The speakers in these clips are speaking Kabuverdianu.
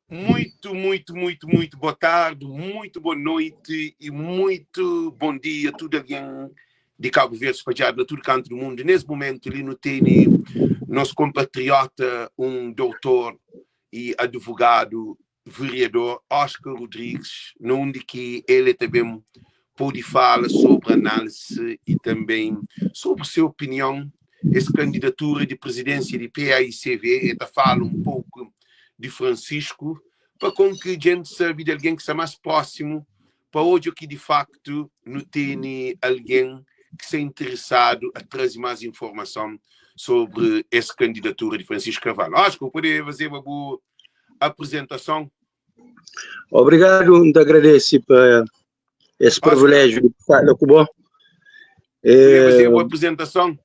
Muito, muito, muito, muito boa tarde, muito boa noite e muito bom dia a tudo alguém de Cabo Verde espalhado na todo canto do mundo. Nesse momento ali no tem nosso compatriota, um doutor e advogado, vereador Oscar Rodrigues, onde que ele também pode falar sobre análise e também sobre sua opinião, essa candidatura de presidência de PAICV, ele fala um pouco de Francisco, para com que a gente sabe de alguém que está mais próximo, para hoje que de facto não tem alguém que está interessado a trazer mais informação sobre essa candidatura de Francisco Carvalho. Acho que eu poderia fazer uma boa apresentação. Obrigado, te agradeço por esse privilégio de falar com você. Podia fazer uma boa apresentação?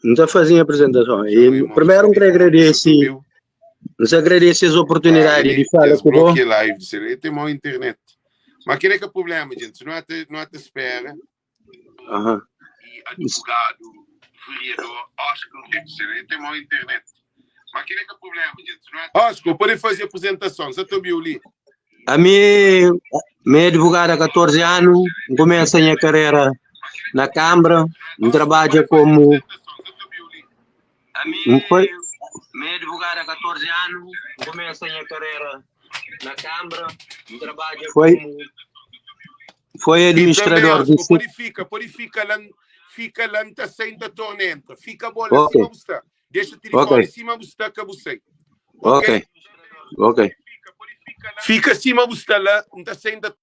Não está fazendo a apresentação. E, primeiro, eu queria agradecer, nos agradecer as oportunidades de falar com você. live, tem mal internet. Mas aquele é que é o problema, gente. Não é te, não é te espera. Aham. E advogado, vereador, Oscar, tem mal internet. Mas aquele é que é o problema, gente. Não é... Oscar, pode fazer apresentação. Você está ali. A mim, minha advogada há 14 anos, começa a minha carreira na Câmara, trabalho como... A mim, Foi? minha advogada há 14 anos, começa a minha carreira na Câmara, trabalho Foi? como... Foi administrador E também, do Oscar, pode fica, pode fica lá, fica lá, tá saindo tormenta, fica bola Ok. acima você. Deixa o telefone Ok. em cima você que você. Ok. Ok. Fica acima você lá, não tá saindo.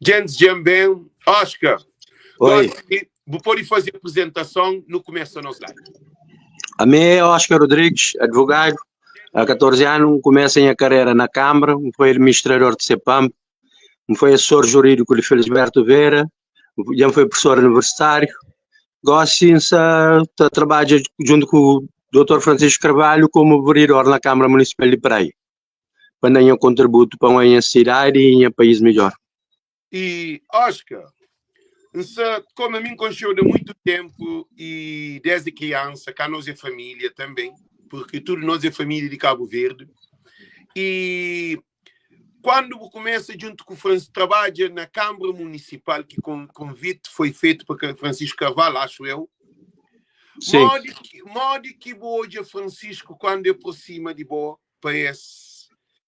Gente, também, Oscar. Oi. Vou poder fazer a apresentação no começo da nossa live. A mim é Oscar Rodrigues, advogado. Há 14 anos comecei a minha carreira na Câmara, fui administrador de CEPAM, fui assessor jurídico de Felisberto Vera, já fui professor universitário. Gosto de trabalho junto com o Dr. Francisco Carvalho como vereador na Câmara Municipal de Praia, para dar um contributo para a minha cidade e o país melhor. E, Oscar, como a mim conheceu de muito tempo e desde criança, cá nós é família também, porque tudo nós é família de Cabo Verde. E quando começa junto com o Francisco, trabalha na Câmara Municipal, que com convite foi feito para Francisco Carvalho, acho eu. Sim. Modo que, modo que hoje Francisco, quando aproxima de boa para esse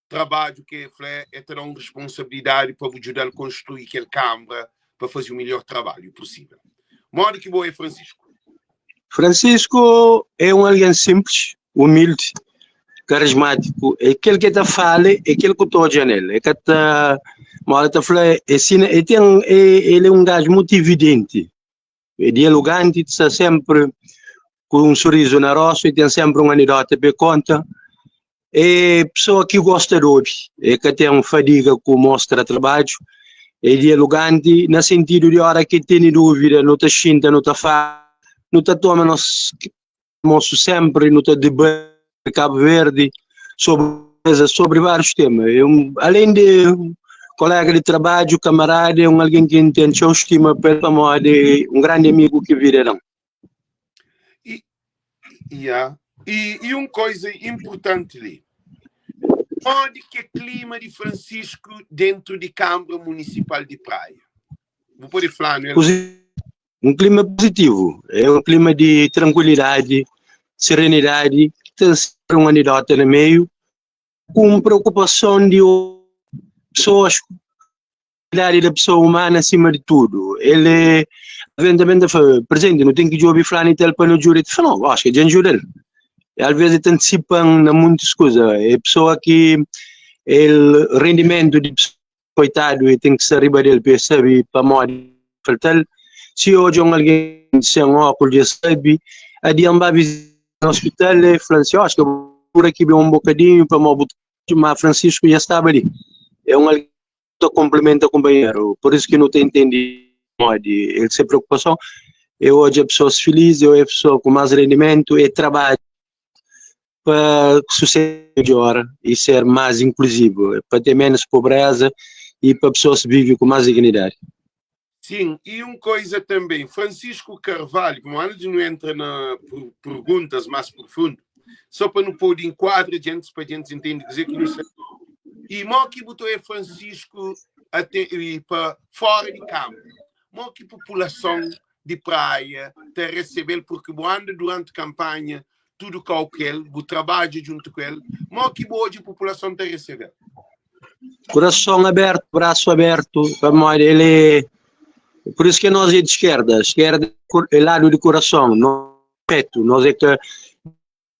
trabalho que é, é ter uma responsabilidade para ajudar a construir aquela Câmara, para fazer o melhor trabalho possível. Modo que boa é Francisco? Francisco é um alguém simples, humilde, carismático. É aquele que te fala, é aquele que estou nele. É que te, mora te fala, é, é, tem, é, ele é um gajo muito evidente. É dialogante, está sempre com um sorriso na rosto e tem sempre uma anedota para conta. É pessoa que gosta de ouvir, é que tem uma fadiga que mostra trabalho, é dialogante no sentido de hora que tem dúvida, não te xinta, não te fala, não te toma nosso, nosso sempre, não te debate Cabo Verde sobre, sobre vários temas. É um, além de colega de trabalho, camarada, é um alguém que entende, eu estima pela moda, um grande amigo que virarão. E, yeah. e, e uma coisa importante ali, onde que é clima de Francisco dentro de Câmara Municipal de Praia? Vou poder falar, não é? Um clima positivo, é um clima de tranquilidade, serenidade, tem sempre uma anedota no meio, com preocupação de pessoas, qualidade da pessoa humana acima de tudo. Ele, eventualmente, fala, presente, não tem que ouvir falar em para não jurar. Fala, não, acho que a gente jura. E às vezes antecipam na muitas coisas. É pessoa que ele rendimento de pessoa, coitado, e tem que ser riba dele, percebe, para morrer. Falta se hoje um alguém sem óculos, já sabe, adianta vai no hospital e fala assim, acho que eu vou por aqui um bocadinho para me botar. Ma Francisco dja staba li. É un algen ki ta konplimenta kunpanheru, pur isu ki nu ta intende modi el se preokupason é odja pesoas filis, é odja pesoas ku más rendimentu, é trabadja pa sosiedadi midjora i ser más inkluzivu, pa ten ménus pobreza i pa pesoas vive ku más dignidadi. Sim, e um coisa também, Francisco Carvalho, como antes de não entra na perguntas mais profundo, só para não pôr enquadra gente, para gente entender dizer que não sei. E mo que botou é Francisco até e para fora de campo. Mo que população de praia te receber porque bo anda durante campanha tudo com ele, bo trabalha junto com ele. Mo que hoje a população te receber? Coração aberto, braço aberto, pamodi el é. Por isso que nós é de esquerda. Esquerda é lado de coração, não peto. Nós é que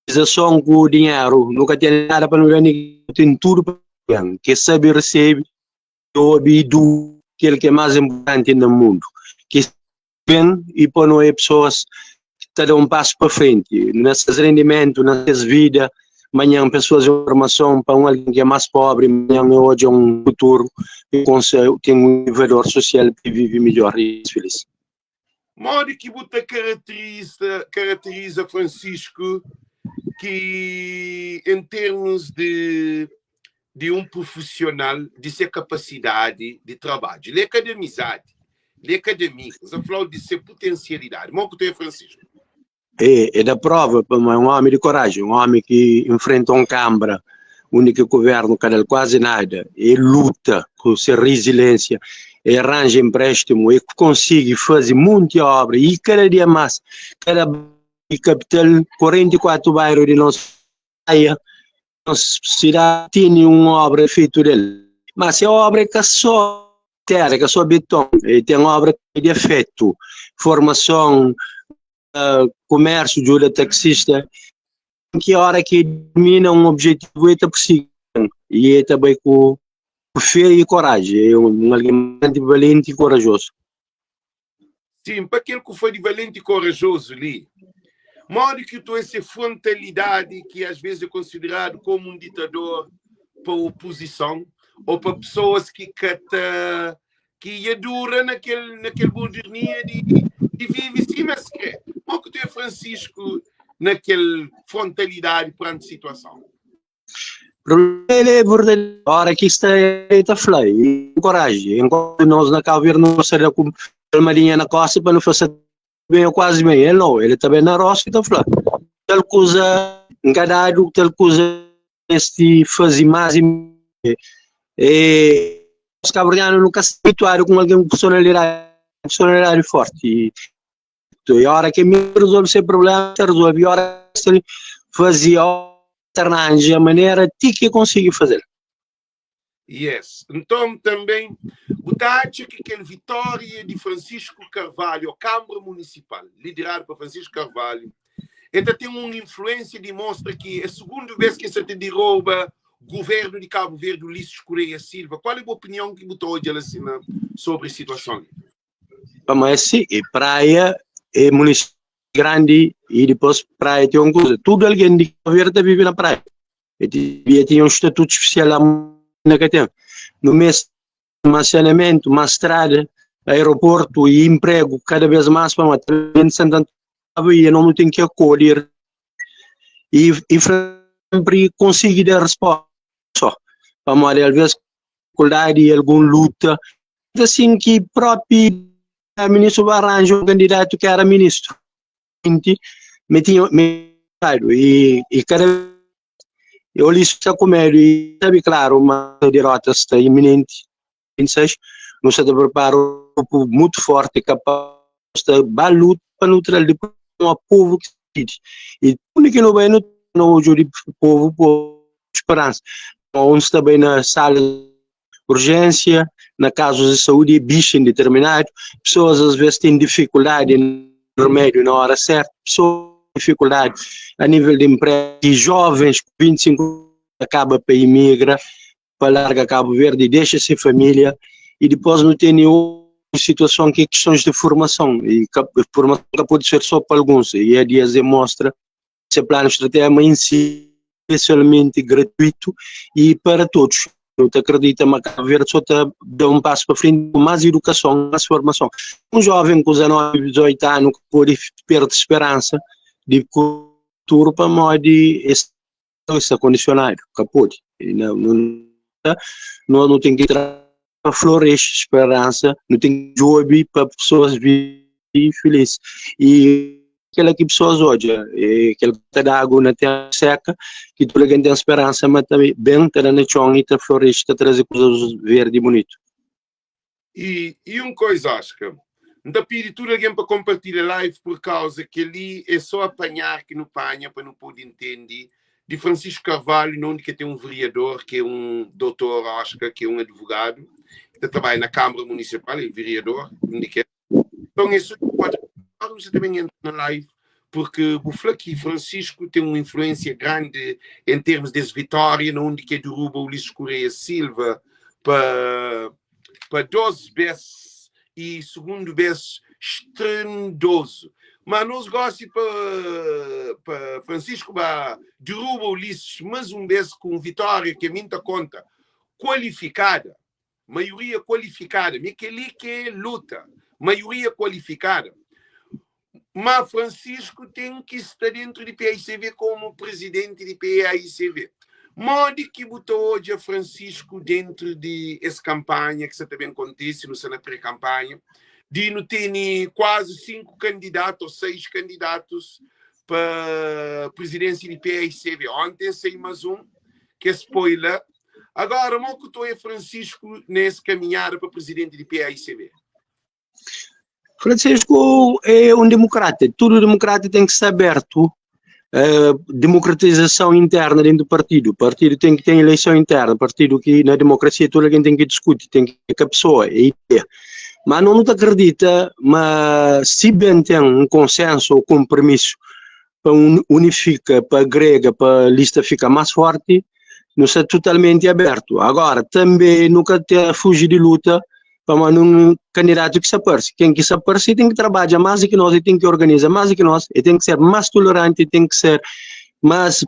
organização com o dinheiro, nunca tem nada para não ganhar, tem tudo para ganhar. Que sabe recebe, ouve e do aquilo que é mais importante no mundo. Que bem e para não é pessoas que te dão um passo para frente, nesses rendimento, nessas vida, amanhã pessoas de formação para um alguém que é mais pobre, amanhã hoje é um futuro e tem um nível social que vive melhor e feliz. Modo que você caracteriza Francisco que em termos de um profissional, de sua capacidade de trabalho, ele é de amizade, ele é de amigos, a falar de sua potencialidade. Modo que tu é Francisco? É da prova, é um homem de coragem, um homem que enfrenta um câmara, único governo, cada quase nada, ele luta com sua resiliência, ele arranja empréstimo, ele consegue fazer muita obra e cada dia mais, cada capital, 44 bairros de nossa praia, nossa cidade tem uma obra feita dele. Mas a obra é que só terra, que é só beton, e tem obra de afeto, formação, comércio, ajuda taxista, que a hora que termina um objetivo, ele está perseguindo. E ele também com fé e coragem. É um alguém valente e corajoso. Sim, para aquele que foi de valente e corajoso ali, modo que tu essa frontalidade que às vezes é considerado como um ditador para a oposição ou para pessoas que cata, que ia dura naquele modernia de vive sim, mas que como que tu é Francisco naquele frontalidade perante a situação? Ele é verdadeiro. A hora que está está falando, e coragem. Enquanto nós na Cabo Verde não seria com palmadinha na costa para não fazer bem ou quase bem. Ele não, ele também na roça e está falando. Tal coisa enganado, tal coisa este fazer mais e e os cabo-verdianos nunca se habituaram com alguém com personalidade forte. E a hora que me resolve esse problema, resolve. E a hora que fazia arranja a maneira que consigo fazer. Yes. Então também, você acha que aquela vitória de Francisco Carvalho, a Câmara Municipal, liderada por Francisco Carvalho, ainda tem uma influência de mostra que é a segunda vez que se derruba governo de Cabo Verde, Ulisses Correia Silva. Qual é a opinião que botou hoje assim, sobre a situação? Mas sim, e praia é município grande e depois praia tem uma coisa. Tudo alguém de Cabo Verde vive na praia. E tinha um estatuto especial lá na que tem. No mês de saneamento, uma estrada, aeroporto e emprego cada vez mais para uma Santo Antônio e não tem que acolher e sempre conseguir dar resposta só. Para às vezes dificuldade e algum luta assim que próprio ministro arranja um candidato que era ministro me tinha me e cada eu li está comer e sabe claro uma derrota está iminente 26 não se prepara um grupo muito forte capaz de luta para neutral de um povo que se e o que não vai no não de povo por esperança onde está bem na sala de urgência na casos de saúde bicho indeterminado pessoas às vezes têm dificuldade em remédio na hora certa, pessoas com dificuldade a nível de emprego, e jovens com 25 acaba para imigra, para larga Cabo Verde e deixa-se família e depois não tem nenhuma situação que é questões de formação, e formação pode ser só para alguns, e a Dias mostra esse plano estratégico em si. Especialmente gratuito e para todos. Nu ta acredita ma Cabo Verde só ta da um passo pa frente ku mais educação, mais formação. Um jovem ku 19, 18 ano ka pode perde speransa di futuro pamodi es sta condicionado, ka pode. Nu, nu, nu ten ki tra pa floresce speransa, nu ten ki djobe pa pessoas vive feliz. E kela ki pessoas odja, é kel gota di agu na téra seka, ki tudu algen ten speransa ma ta ben, ta da na txon i ta floresce, ta traze kuzas verdi bunitu. E, e un koisa, Oscar, N ta pidi tudu algen pa konpartilha live pur kauza kel-li é só apanhar ki nu panha pa nu pode intende di Francisco Carvalho, na undi ke ten un veriador ki é un dotor Oscar, ki é un advogadu, ki ta trabadja na Kâmara Munisipal, é veriador, undi ke. Então é só pode agora você também entra na live porque bu fla ki Francisco tem uma influência grande em termos desse vitória na onde que derruba Ulisses Correia Silva para para 12 vezes e segundo vez estrondoso. Mas nós gosta para para Francisco ba derruba Ulisses mais um vez com vitória que a mim tá conta qualificada maioria qualificada, mi kel-li ki é luta, maioria qualificada. Ma Francisco ten ki sta dentro di PAICV como presidente di PAICV. Modi ki bu ta odja Francisco dentro di es campanha ki sa ta ben kontise, nu sta na pré-campanha, di nu tene quase 5 candidatos ou 6 candidatos pa presidência di PAICV. Ontem sai mais um que es poi la. Agora, mo ku ta oia Francisco nes kaminhada pa presidente di PAICB? Francisco é um democrata. Tudo democrata tem que estar aberto. Democratização interna dentro do partido. O partido tem que ter eleição interna. Partido que na democracia toda alguém tem que discutir, tem que ter a pessoa, é ideia. Mas não te acredita, mas se bem tem um consenso ou compromisso pa unifica, pa agrega, pa lista fica mais forte, nu sta totalmente aberto. Agora, também nunca te fugi de luta pa manda un candidato ki sa parse. Ken ki sa parse tem ki trabadja mais do que nós, e tem ki organiza mais do que nós, e tem ki ser mais tolerante, e tem ki ser mais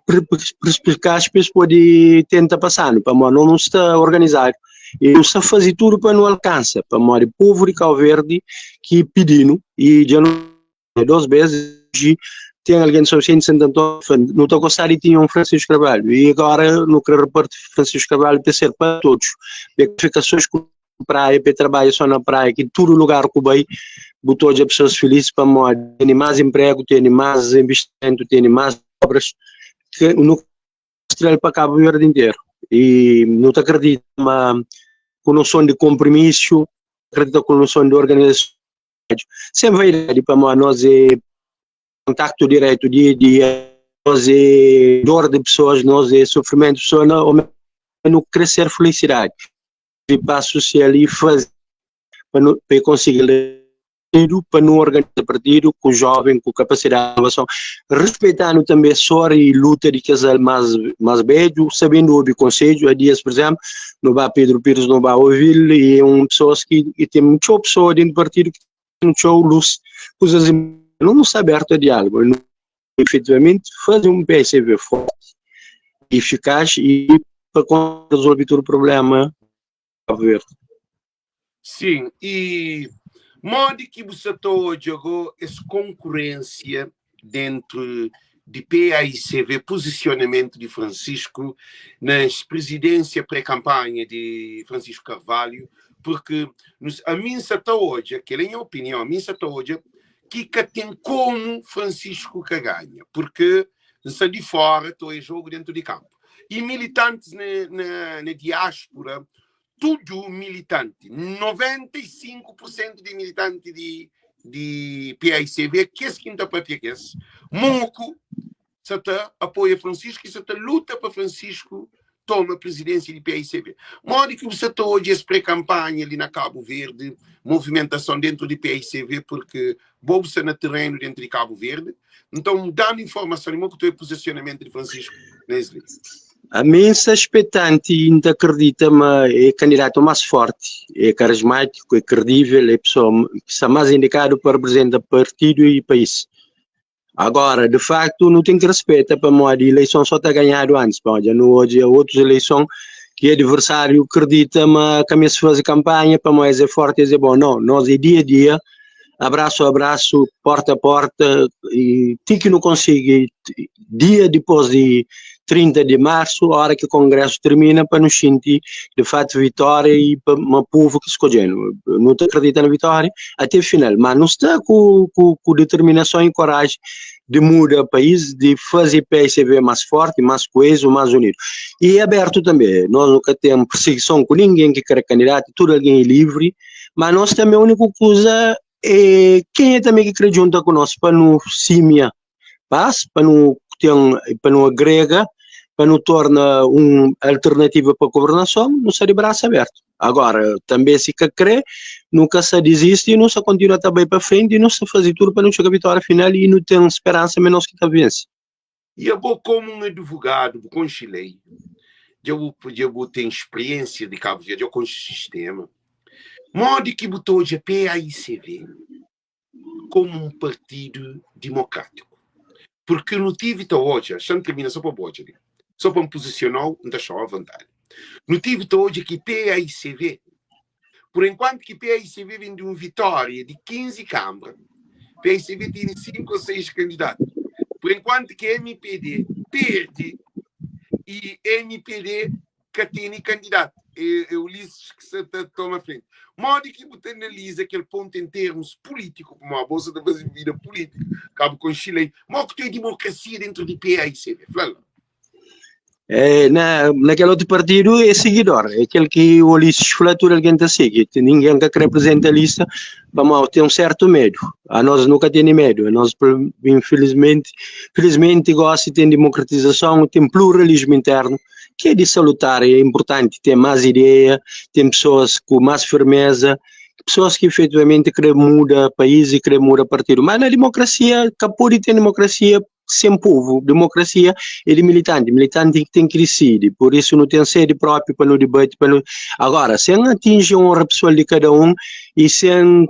perspicaz pa es pode tenta passanu, pamodi nós nu sta organizadu e nu sta faze tudo pa nu alcansa, pamodi povo di Cabo Verde ki pidinu e dja nu 2 bes oji ten algen di São Vicente, Santo Antônio fla nu ta gostá di tinha un Francisco Carvalho e agora nu kre reparti Francisco Carvalho pa ser pa todos, pa ka fika só ku praia, pa trabadja só na praia, ki tudu lugar ku bai bu ta odja pessoas felizes pamodi tene más emprego, tene más investimentu, tene más obras ke nu mostra-l pa Cabo Verde interu e nu ta akredita ma ku noson di kompromisu, akredita ku noson di organizason Sen vaidadi, pamodi nos é kontaktu diretu dia a dia, nos é dor di pesoas, nos é sofrimentu di pesoas, no, nu kre ser felisidadi di pas sosial i faze pa nu pa e konsigi partidu, pa nu organiza partidu ku joven ku kapasidadi di inovason, respeitanu tanbe sor i luta di kes mas mas bedju, sabendu obi konsedju. A dias, pur izemplu, no ba Pedro Pires, no ba ouvil e é um pessoas que e tem txeu pessoa dentro do partido que tem txeu luz, coisas não está aberto a diálogo, não, efetivamente fazer um PSV forte, eficaz e para resolver todo o problema Cabo Verde. Sim, e modi ki bu sa ta odja go es konkurênsia dentru di PAICV, pozisionamentu di Francisco nas prizidênsia pré-kanpanha di Francisco Carvalho, porque ami N sa ta odja, kel é nha opinion, ami N sa ta odja ki ka ten komu Francisco ka ganha, porque N sta di fora ta odja jogu dentu di kanpu e militantis na diáspora tudu militanti, 95 por sentu di militanti di di PAICV, kes ki N ta papia kes, moku sa ta apoia Francisco e sa ta luta pa Francisco toma presidência di PAICV. Modi ki bu sa ta odja es pré-kampanha li na Cabo Verde, movimentason dentru di PAICV, porque bo bu sta na terrenu dentru di Cabo Verde, nton danu informason di mo ku ta oia posicionamento di Francisco nes li. Ami N sta spetante i N ta kridita ma é kandidatu más forti, é karismátiku, é kredível, é pesoa ki sta más indikadu pa reprezenta partidu i país. Agora, de facto, nu ten ki respeta pamodi ileison só ta ganhadu antis, pamodi dja nu odja otus ileison ki adversáriu kredita ma ka meste faze kanpanha pamodi es é forti, es é bon. Nau, nos é dia a dia, abrasu a abrasu, porta a porta, i ti ki nu konsigi dia dipôs di 30 di marsu, ora ki kongrésu tirmina, pa nu xinti di fatu vitória i pa ma povu ki skodje-nu. Nu ta kredita na vitória ate final, ma nu sta ku ku ku determinason i koraji di muda país, di faze PSV más forti, más koezu, más unidu i abertu tanbe. Nos nu ka ten pirsigison ku ningen ki kre kandidatu, tudu algen é livri, ma nos tanbe uniku kuza é kenha tanbe ki kre djunta ku nos pa nu simia pas, pa nu ten, pa nu agrega, pa nu torna un alternativa pa governason, nu sta di brasu abertu. Agora, tanbe si ka kre, nu ka sta dizisti, nu sta kontinua ta bai pa frenti, nu sta faze tudu pa nu txiga vitória final i nu ten speransa ma é nos ki ta vense. I abo komu un advogadu, bu konxe lei, dja bu dja bu ten spriensia di Kabu Verdi, dja bu konxe sistema, modi ki bu ta odja PAICV komu un partidu dimokrátiku? Purki nu tivi ta odja, xa-m tirmina so pa bu odja li, so pa N puzisionau, N ta xa-u avontadi. Nu tivi ta odja ki PAICV, pur enkuantu ki PAICV ben di un vitória di 15 kanbra, PAICV tene 5 ô 6 kandidatu. Pur enkuantu ki mpd perde i mpd ka tene kandidatu, é Ulisses ki sa ta toma frenti. Modi ki bu ta analiza kel pontu en termus pulítiku, pamodi bo sa ta faze vida pulítika, ka bu konxe lei, modi ki tu é dimokrasia dentru di PAICV? Fla-l. É, na, na kel otu partidu é sigidor, é kel ki Ulisses fla, tudu algen ta sigi. Ningen ka kre apresenta lista pamodi ten un sertu medu. Anos nu ka tene medu, anos infilismenti, filismenti gosi ten dimokratizason, ten pluralismu internu ki é di salutar, é inpurtanti ten más ideia, ten pesoas ku más firmeza, pesoas ki efetivamenti kre muda país i kre muda partidu. Ma na dimokrasia, ka pode ten dimokrasia sen povu, demokrasia é di militanti, militanti ki ten ki disidi, pur isu nu ten sedi propi pa nu dibati, pa nu, agora sen atinji onra pesoal di kada un i sen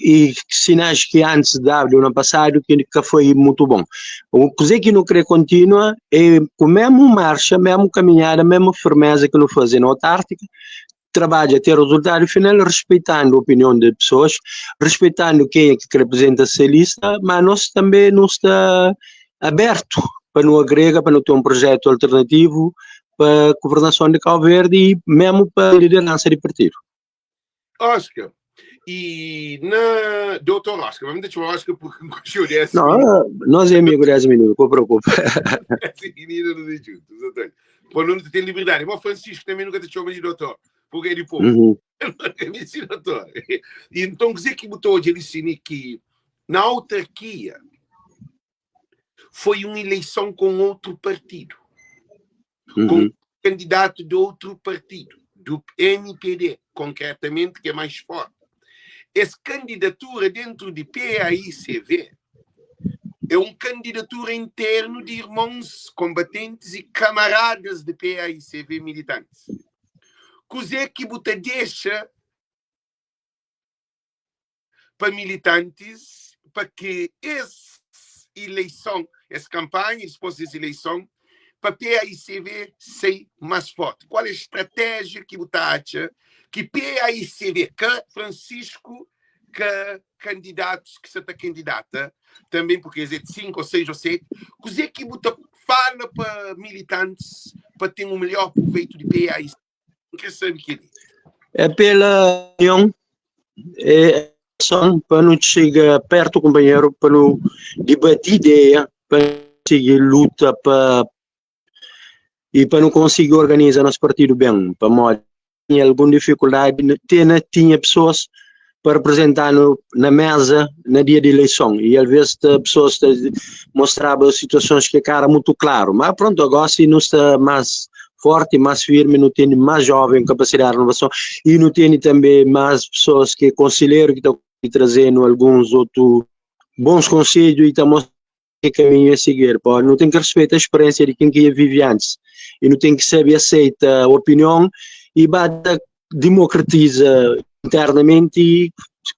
i sinais ki antis dadu na pasadu ki ka foi mutu bon. Kuze ki nu kre kontinua é ku mesmu marxa, mesmu kaminhada, mesmu firmeza ki nu faze na autártika, trabadja te rezultadu final respeitando opinion de pessoas, respeitando quem é que representa se lista, mas nós também não está aberto para não agrega, para não ter um projeto alternativo para a governação de Cabo Verde e mesmo para a liderança de partido. Oscar, e na Doutor Oscar, vamos deixar Oscar porque não gostou dessa. Não, nós é amigo dessa menina, não preocupa. Essa menina não tem junto, exatamente. Quando não tem liberdade. Mas Francisco também nunca te chama de doutor, porque é de povo. Uhum. doutor. Então, dizer que botou hoje ali que na autarquia foi uma eleição com outro partido. Com candidato de outro partido, do MPD, concretamente, que é mais forte. Essa candidatura dentro de PAICV é uma candidatura interna de irmãos combatentes e camaradas de PAICV militantes. Cos'é que você deixa pa militantis pa ki es ileison, es kanpanha i dipôs des ileison, pa paicv sai más forti? Kual é stratéjia ki bu ta atxa ki paicv, ka Francisco, ka kandidatus ki sa ta kandidata tanbe, purki es é 5 ô 6 ô 7, kuzê ki bu ta fala pa militantis pa ten un melhor proveitu di paicv? N kre sabe kel-li. É pela union, é ason pa nu txiga pertu kunpanheru, pa nu dibati ideia, pa nu konsigi luta pa i pa nu konsigi organiza nos partidu ben, pamodi tinha algun difikuldadi, te na tinha pesoas pa reprezenta-nu na meza na dia di ileison i alvês ta pesoas ta mostraba situasons ki ka era mutu klaru, ma prontu gosi nu sta mas forti, mas firmi, nu tene mas joven kapasidadi di renovason i nu tene tanbe mas pesoas ki é konselheru ki ta trazenu alguns otu bons konsedju i ta mostra ki kaminhu a seguir. Pô, nu ten ki respeita speriensia di ken ki dja vivi antis i nu ten ki sabe aseita opinion i ba ta dimokratiza internamenti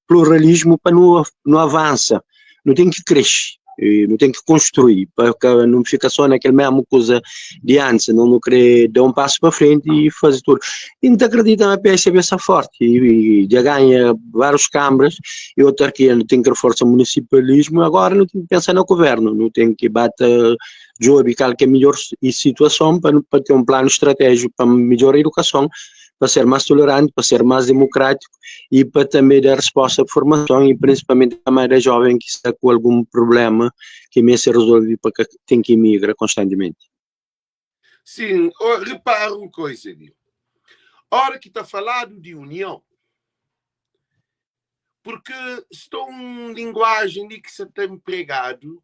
pluralismu pa nu nu avansa. Nu ten ki kresce. E nu ten ki konstrui pa ka nu fika só na kel mesmu kuza di antis, não nu kre da un pasu pa frenti i faze tudu. I N ta akredita ma PSB sta forti i dja ganha várius kambras i otarkia, nu ten ki reforsa munisipalismu, agora nu ten ki pensa na guvernu, nu ten ki ba ta djobe kal ki é midjor situason pa pa ten un planu stratéjiku pa midjora idukason, pa ser más toleranti, pa ser más demokrátiku i pa tanbe da resposta pa formason i prinsipalmenti pa joven ki sta ku algun prublema ki meste rezolve pa ka ten ki imigra konstantimenti. Sin, repara un koisa li, ora ki ta faladu di union, purki sta un linguajen li ki sa ta npregadu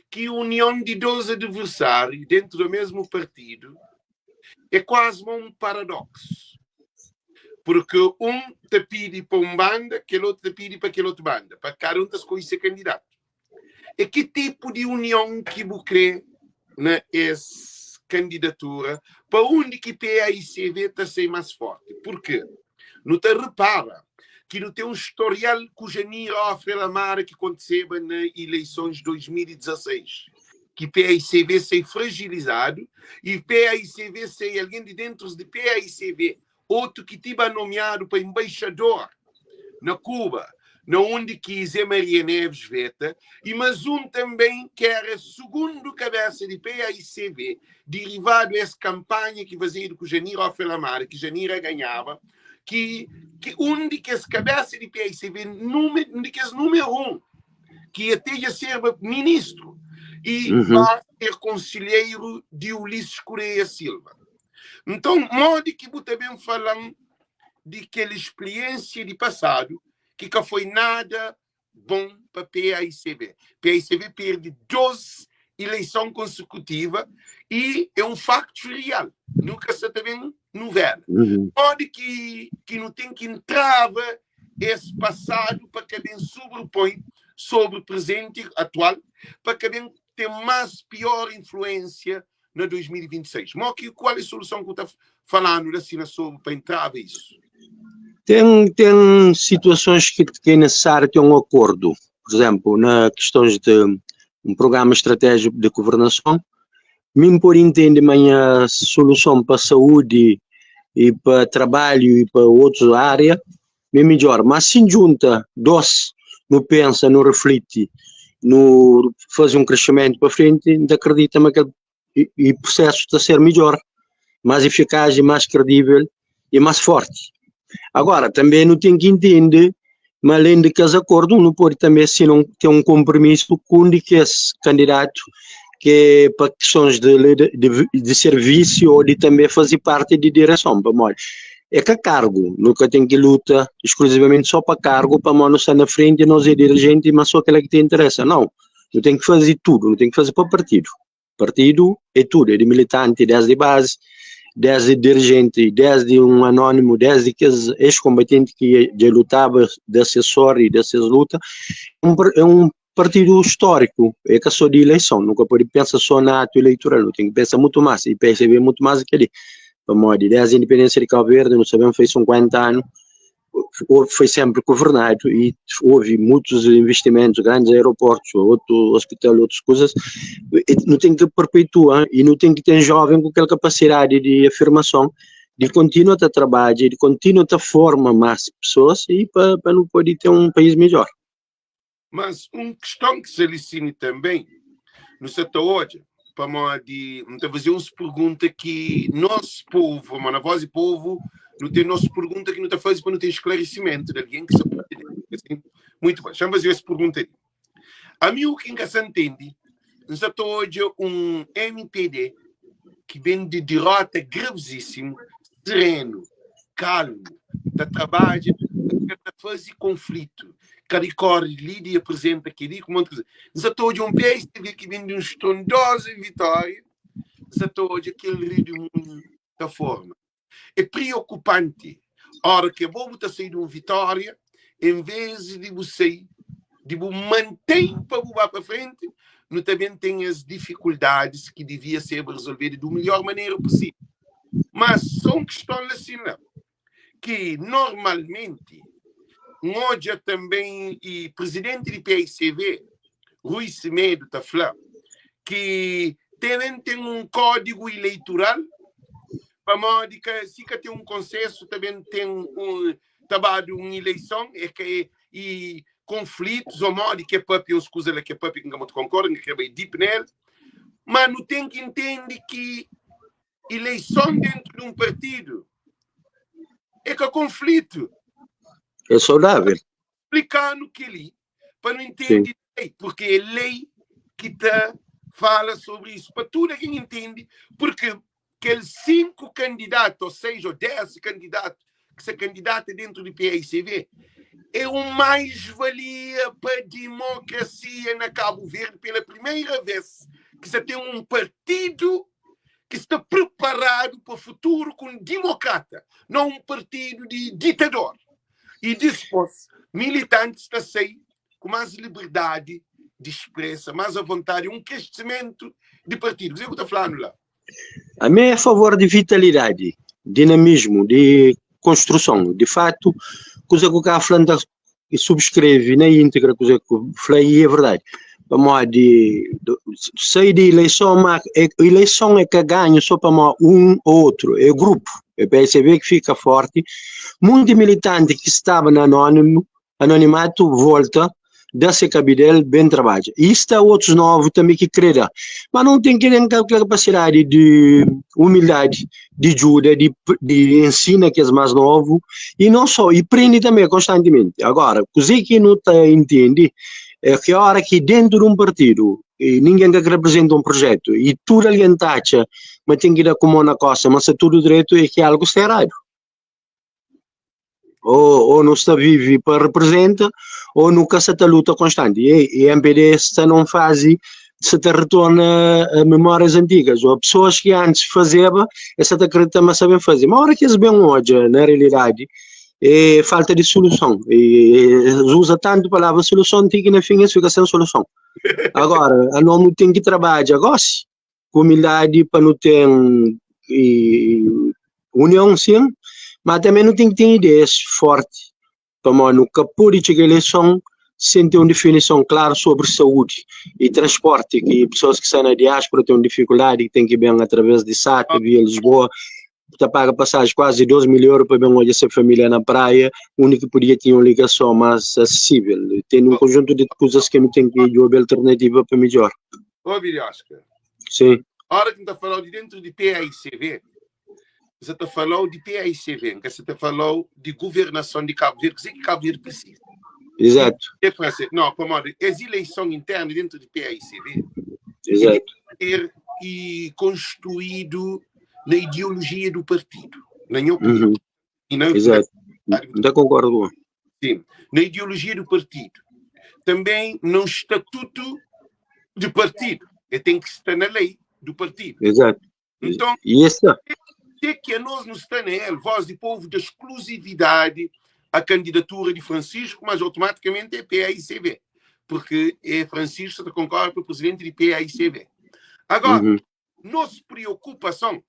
ki union di dos adversáriu dentu do mesmu partidu é kuazi ma un paradoksu, purki un ta pidi pa un banda, kel otu ta pidi pa kel otu banda, pa kada un ta skodje se kandidatu. É ki tipu di union ki bu kre na es kandidatura? Pa undi ki PAICV ta sai más forti? Purki nu ta repara ki nu ten un storial ku Janira Ofre Lamara ki kontiseba na ileisons 2016, ki PAICV sai fragilizadu i PAICV sai algen di dentrus di PAICV, otu ki ti ba nomiadu pa embaixador na Kuba, na undi ki Zé Maria Neves veta, i mas un tanben ki era sugundu kabesa di PAICV, derivadu es kanpanha ki fazedu ku Janira Ofre Lamara, ki Janira ganhaba, ki ki un di kes kabesa di PAICV, nume, un di kes numeru un, ki ate dja serba ministru i ba ser konselheiru di Ulisses Correia Silva. Nton, modi ki bu ta ben fala-m di kel spriensia di pasadu ki ka foi nada bon pa PAICV? PAICV perde 2 ileison konsekutiva i é un faktu real. Nu ka sa ta ben nuvela. Modi ki ki nu ten ki ntraba es pasadu pa ka ben sobrepõe sobri prezenti atual, pa ka ben ten más pior influensia na 2026? Mo ki kual é soluson ku ta falanu la sina sobri pa entraba isu? Ten ten situasons ki ki é nesesáriu ten un akordu, pur izenplu, na kistons di un prugrama stratéjiku di guvernason, mi N pode intende ma nha soluson pa saúdi i pa trabalhu i pa otus ária é midjor, ma si N djunta dos, nu pensa, nu rifliti, nu faze un kresimentu pa frenti, N ta kridita ma kel prusesu ta ser midjor, más efikaz i más kredível i más forti. Agora, tanbe nu ten ki intende ma alen di kes akordu, nu pode tanbe sina un ten un konpromisu ku un di kes kandidatu ki é pa kistons di di servisu o di tanbe faze parti di direson, pamodi é ka kargu, nu ka ten ki luta skluzivamenti so pa kargu pamodi nu sta na frenti, nos é dirijenti, ma so kila ki ta interesa, nau, nu ten ki faze tudu, nu ten ki faze pa partidu. Partidu é tudu, é di militanti desdi bazi, desdi dirijenti, desdi un anónimu, desdi kes ex-konbatenti ki dja lutaba da ses sor i da ses luta. É un partidu stóriku, é ka só di ileison, nu ka pode pensa só na atu eleitoral, nu ten ki pensa mutu más, i PSB é mutu más di kel-li, pamodi desdi indipendénsia di Kabu Verdi, nu sabe foi 50 anu, foi sempre governado e houve muitos investimentos, grandes aeroportos, outro hospital, outras coisas. Não tem que perpetuar e não tem que ter jovem com aquela capacidade de afirmação de continuar a trabalhar, de continuar a formar mais pessoas e para não poder ter um país melhor. Mas un kiston ki sta li sini tanbê, nu sta ta odja, pamodi N ta faze uns pergunta ki nos povu, pamodi na Voz di Povu nu ten nos pergunta ki nu ta faze pa nu ten sklarisimentu di algen ki sta pode asin. Muitu ben, xa-m faze es pergunta li. Ami u ki N ka sta ntende, N sta ta odja un mpd ki ben di dirota gravizisimu, serenu, kalmu, ta trabadja, ka ta faze konflitu, ka rikorri li di aprizenta kel-li ku monti kuza. N sa ta odja un PSDB ki ben di un strondoza vitória, N sa ta odja kel redemunhu ta forma. É priokupanti óra ki abo bu ta sai di un vitória, en vez di bu sai, di bu mantém pa bu ba pa frenti, nu ta ben ten es difikuldadis ki divia serba rezolvedu di melhor manera pusível. Mas só un kiston la sin la, ki normalmenti N odja tanben i prizidenti di paicv. Rui Semedo ta fla ki ten ten un kódigu ileitural pamodi ka si ka ten un konsensu ta ben ten un ta badu un ileison e ka e i konflitus ô modi ki e papia uns kuza la ki e papia ki N ka mutu konkorda, N ka kre bai deep nel, ma nu ten ki intende ki ileison dentu di un partidu é ka konflitu. É saudável. Splika-nu kel-li pa nu intende lei, porque é lei ki ta fala sobre isso, pa tudo algen intende, porque kel 5 kandidatu, ou 6 ou 10 kandidatu ki sa kandidata dentro di PAICV, é un mais-valia pa dimokrasia na Cabo Verde, pela primeira vez ki sa ten un partidu ki sta preparadu pa futuru ku un dimokrata, não un partidu di ditador. I dispôs, militantis ta sai ku más liberdadi di spresa, más avontadi, un kresimentu di partidu. Kuzê ku ta fla-nu la? Ami é a favor di vitalidadi, dinamismu, di konstruson. Di fatu, kuza ku ka fla N ta subskreve na íntegra kuza ku fla i é verdadi. Pamodi sai di ileison, ma ileison é ka ganhu so pamodi un ô otru, é grupu. É PSB ki fika forti. Munti militanti ki staba na anónimu, anonimatu volta, da se kabidel, ben trabadja. I sta otus novu tanbe ki kre da. Ma nu ten ki ten kel kapasidadi di umildadi, di djuda, di di ensina kes mas novu i non so, i prende tanbe konstantimenti. Agora, kuze ki nu ta intende é ki ora ki dentu di un partidu ningen ka kre apresenta un projetu i tudu algen ta atxa ma ten ki da ku mon na kosta, ma sta tudu dretu, é ki algu sta eradu. Ou, ou nu sta vive pa representa, ou nu ka sta ta luta konstanti. E, e MPD sta num fase sta ta retorna a memórias antigas, ou pessoas que antes fazeba, es sta ta acredita ma sabem fazer. Ma ora que es bem odja, na realidade, é falta de solução. E, eles usa tanto palavra solução, tem que na fim eles fica sem solução. Agora, a nós tem que trabalhar agora, ku umildadi pa nu ten e, union sin, ma tanbe nu ten ki ten ideias forti, pamodi nu ka pode txiga ileison sen ten un difinison klaru sobri saúdi i transporti, ki pesoas ki sta na diaspora ten un difikuldadi ki ten ki ben atraves di SATA via Lisboa, ta paga pasaji kuazi 2 mil euro pa ben odja se familia na praia, undi ki podia tinha un ligason mas asesível. Ten un konjuntu di kuzas ki nu ten ki djobe alternativa pa midjor. Obi, Oscar. Sim. Ora ki N ta falau di dentru di PAICV, N sa ta falau di PAICV, N ka sa ta falau di governason di Cabo Verde, kuzê ki Cabo Verde precisa. Exato. E fla assim, não, pamodi es ileison interna dentru di PAICV Exato. ter e construído na ideologia do partido, na minha opinião. Uhum. E na, Exato. na, N ta concordo com. Sim, na ideologia do partido. Também no estatuto de partido. Ele tem que estar na lei do partido. Exato. Então, E essa? até que a nós nos está na ele, voz de povo da exclusividade à candidatura de Francisco, mas automaticamente é PAICV, porque é Francisco que concorre para o presidente de PAICV. Agora, Uhum. nossa preocupação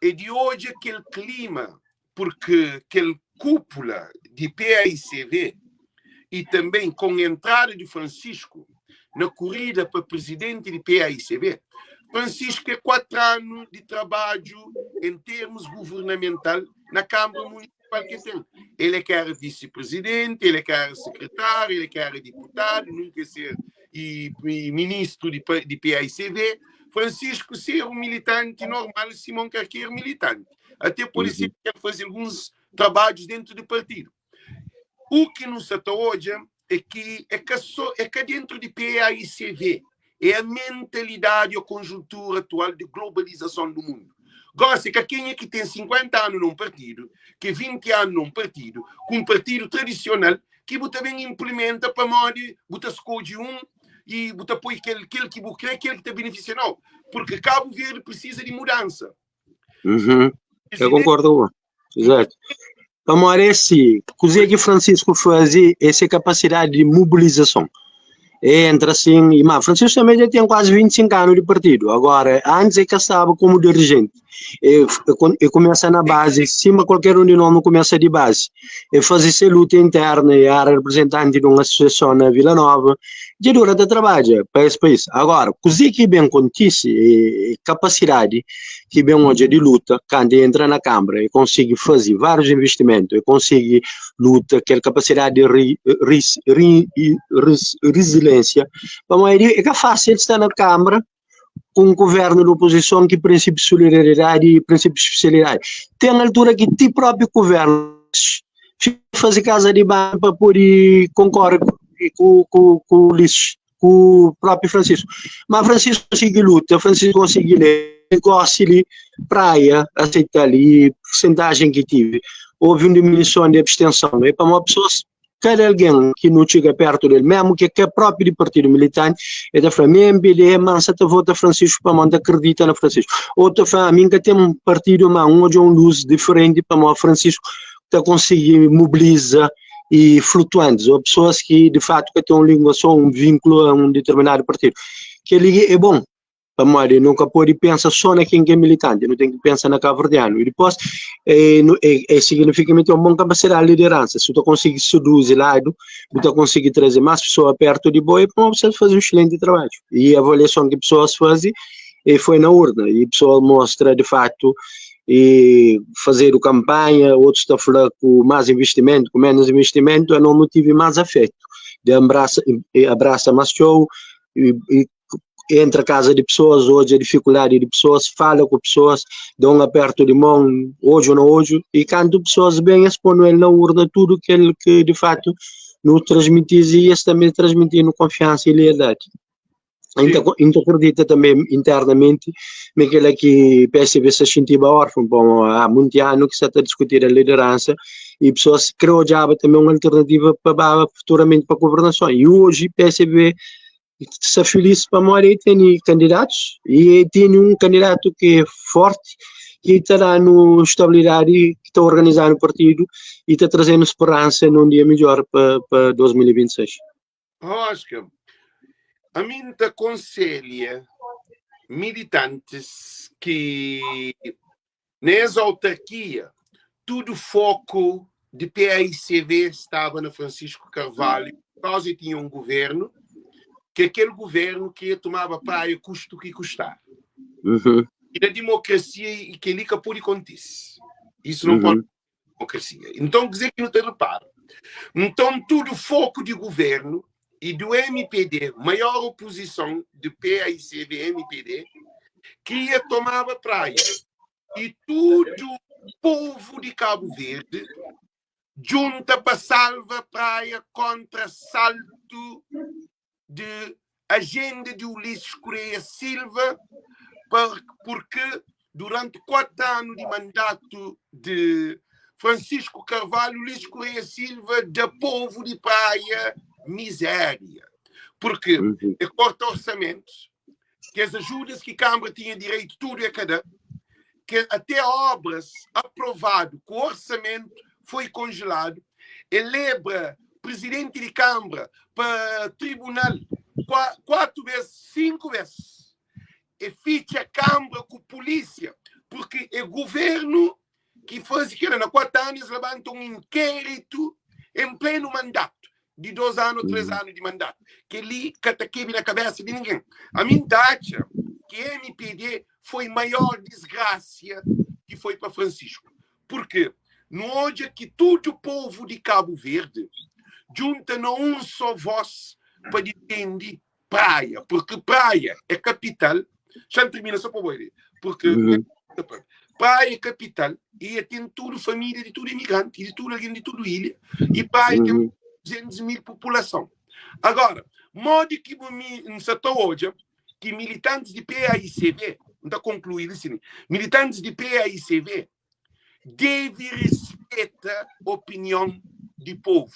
é de hoje aquele clima, porque aquele cúpula de PAICV e também com a entrada de Francisco na corrida para presidente de PAICV, Francisco é 4 anos de trabalho em termos governamental na Câmara Municipal que tem. Ele é que era vice-presidente, ele é que era secretário, ele é que era deputado, nunca é ser e, e ministro de, de PAICV. Francisco ser um militante normal, Simão qualquer militante. Até por isso ele quer fazer alguns trabalhos dentro do partido. O que nos está hoje é que é que só é que dentro de PAICV é a mentalidade e a conjuntura atual de globalização do mundo. Gosta que quem é que tem 50 anos num partido, que 20 anos num partido, com um partido tradicional, que você também implementa para modo, você escolhe um e você põe aquele, aquele que você quer, aquele que te beneficia. Não, porque Cabo Verde precisa de mudança. Uhum. Eu concordo. Exato. Pamodi é si, kuzê ki Francisco faze é se kapasidadi di mobilizason. É entra assim, e ma Francisco também já tem quase 25 anos de partido. Agora, antes é que estava como dirigente. E, e começa na base, cima qualquer um de nós começa de base. E fazer essa luta interna, e era representante de uma associação na Vila Nova, Dja dura ta trabadja pa es país. Agora, kuzê ki ben kontise é kapasidadi ki ben odja di luta kantu e entra na Kâmara, e konsigi faze várius investimentu, e konsigi luta kel kapasidadi di riziliênsia, pamodi é ka fásil sta na Kâmara ku un guvernu di opozison ki prinsipiu di solidariedadi i prinsipiu di spesialidadi. Ten altura ki ti propi guvernu faze kaza di banhu pa pode konkore ku ku ku Ulisses, ku propi Francisco. Ma Francisco konsigi luta, Francisco konsigi lé, gosi li Praia aseita-l i pursentajen ki tive, houve un diminuison di abstenson, é pamodi pesoas Kada algen ki nu txiga pertu del, memu ki é ka propi di partidu militanti, el ta fla, mi é MPD, ma N sa ta vota Francisco pamodi N ta kridita na Francisco. Otu ta fla, ami N ka ten partidu, ma N odja un lus diferenti pamodi Francisco ta konsigi mobiliza i flutuantis, ô pesoas ki di fatu ka ten un lingua so, un vinkulu a un diterminadu partidu. Kel-li é bon. Pamodi nu ka pode pensa só na ken ki é militanti, nu ten ki pensa na kabuverdianu. I dipôs, é, é, é signifika mi ten un bon kapasidadi di lideransa. Si bu ta konsigi seduzi ladu, bu ta konsigi traze más pesoa pertu di bo i pamodi bu sta faze un exselenti trabadju. I avaliason ki pesoas faze e foi na urna i pesoa mostra di fatu e fazedu kanpanha, otus ta fla ku más investimentu, ku ménus investimentu, anos nu tive más afetu di abrasa, abrasa más txeu i, i entra kaza di pesoas, odja difikuldadi di pesoas, fala ku pesoas, da un apertu di mon, odju na odju, i kantu pesoas ben es ponu el na urna tudu kel ki di fatu nu transmitiz i es tanbe transmitinu konfiansa i lealdadi. Inta inta akredita tanbe internamenti ma kila ki PSB sta xintiba orfon, pamo a munti anu ki sa ta diskutida lideransa i pesoas kre odjaba tanbe un alternativa pa baba futuramenti pa governason i oji PSB sta filis pamodi el tene kandidatus i el tene un kandidatu ki é forti ki ta da-nu stabilidadi, ki ta organiza-nu partidu i ta traze-nu speransa na un dia midjor pa, pa 2026. Oscar, ami N ta konselha militantis ki na es autarkia tudu foku di paicv staba na Francisco Carvalho purkauza e tinha un guvernu ki akel guvernu kria tumaba praia kustu ki kustar. I na dimokrasia i keli ka podi kontise. Isu não pode dimokrasia. Nton kuze ki nu ta repara? Nton tudu foku di guvernu i du MPD, maior opozison di paicv MPD, kria tomaba praia. I tudu povu di Kabu Verdi djunta pa salva Praia kontra asaltu di ajenda di Ulisses Correia Silva, purki duranti 4 anu di mandatu di Francisco Carvalho, Ulisses Correia Silva da povu di Praia mizéria, purki e korta orsamentus, kes ajudas ki Kâmara tinha direitu tudu e ka da, ke até obras aprovadu ku orsamentu foi konjeladu, e lebra Prizidenti di Kâmara pa tribunal 4 bes, 5 bes, e fitxa Kâmara ku pulísia, purki e guvernu ki faze kila na 4 anu, es labanta un inkéritu en plenu mandatu di 2 anu o 3 anu di mandatu. Kel-li ka ta kebe na kabésa di ningen. Ami N ta atxa ki mpd foi maior disgrasia ki foi pa Francisco, purki nu odja ki tudu povu di Kabu Verdi djunta na un só vós pa difende Praia, purki Praia é kapital. Xa N tirmina só pa bo ide, purki Praia é kapital e é ten tudu família di tudu imigranti, di tudu algen di tudu ilha, e Praia ten 200 mil populason. Agora, modi ki bu mi N sa ta odja ki militantis di PAICV, N ta konklui li sin, militantis di PAICV debe rispeta opinion di povu.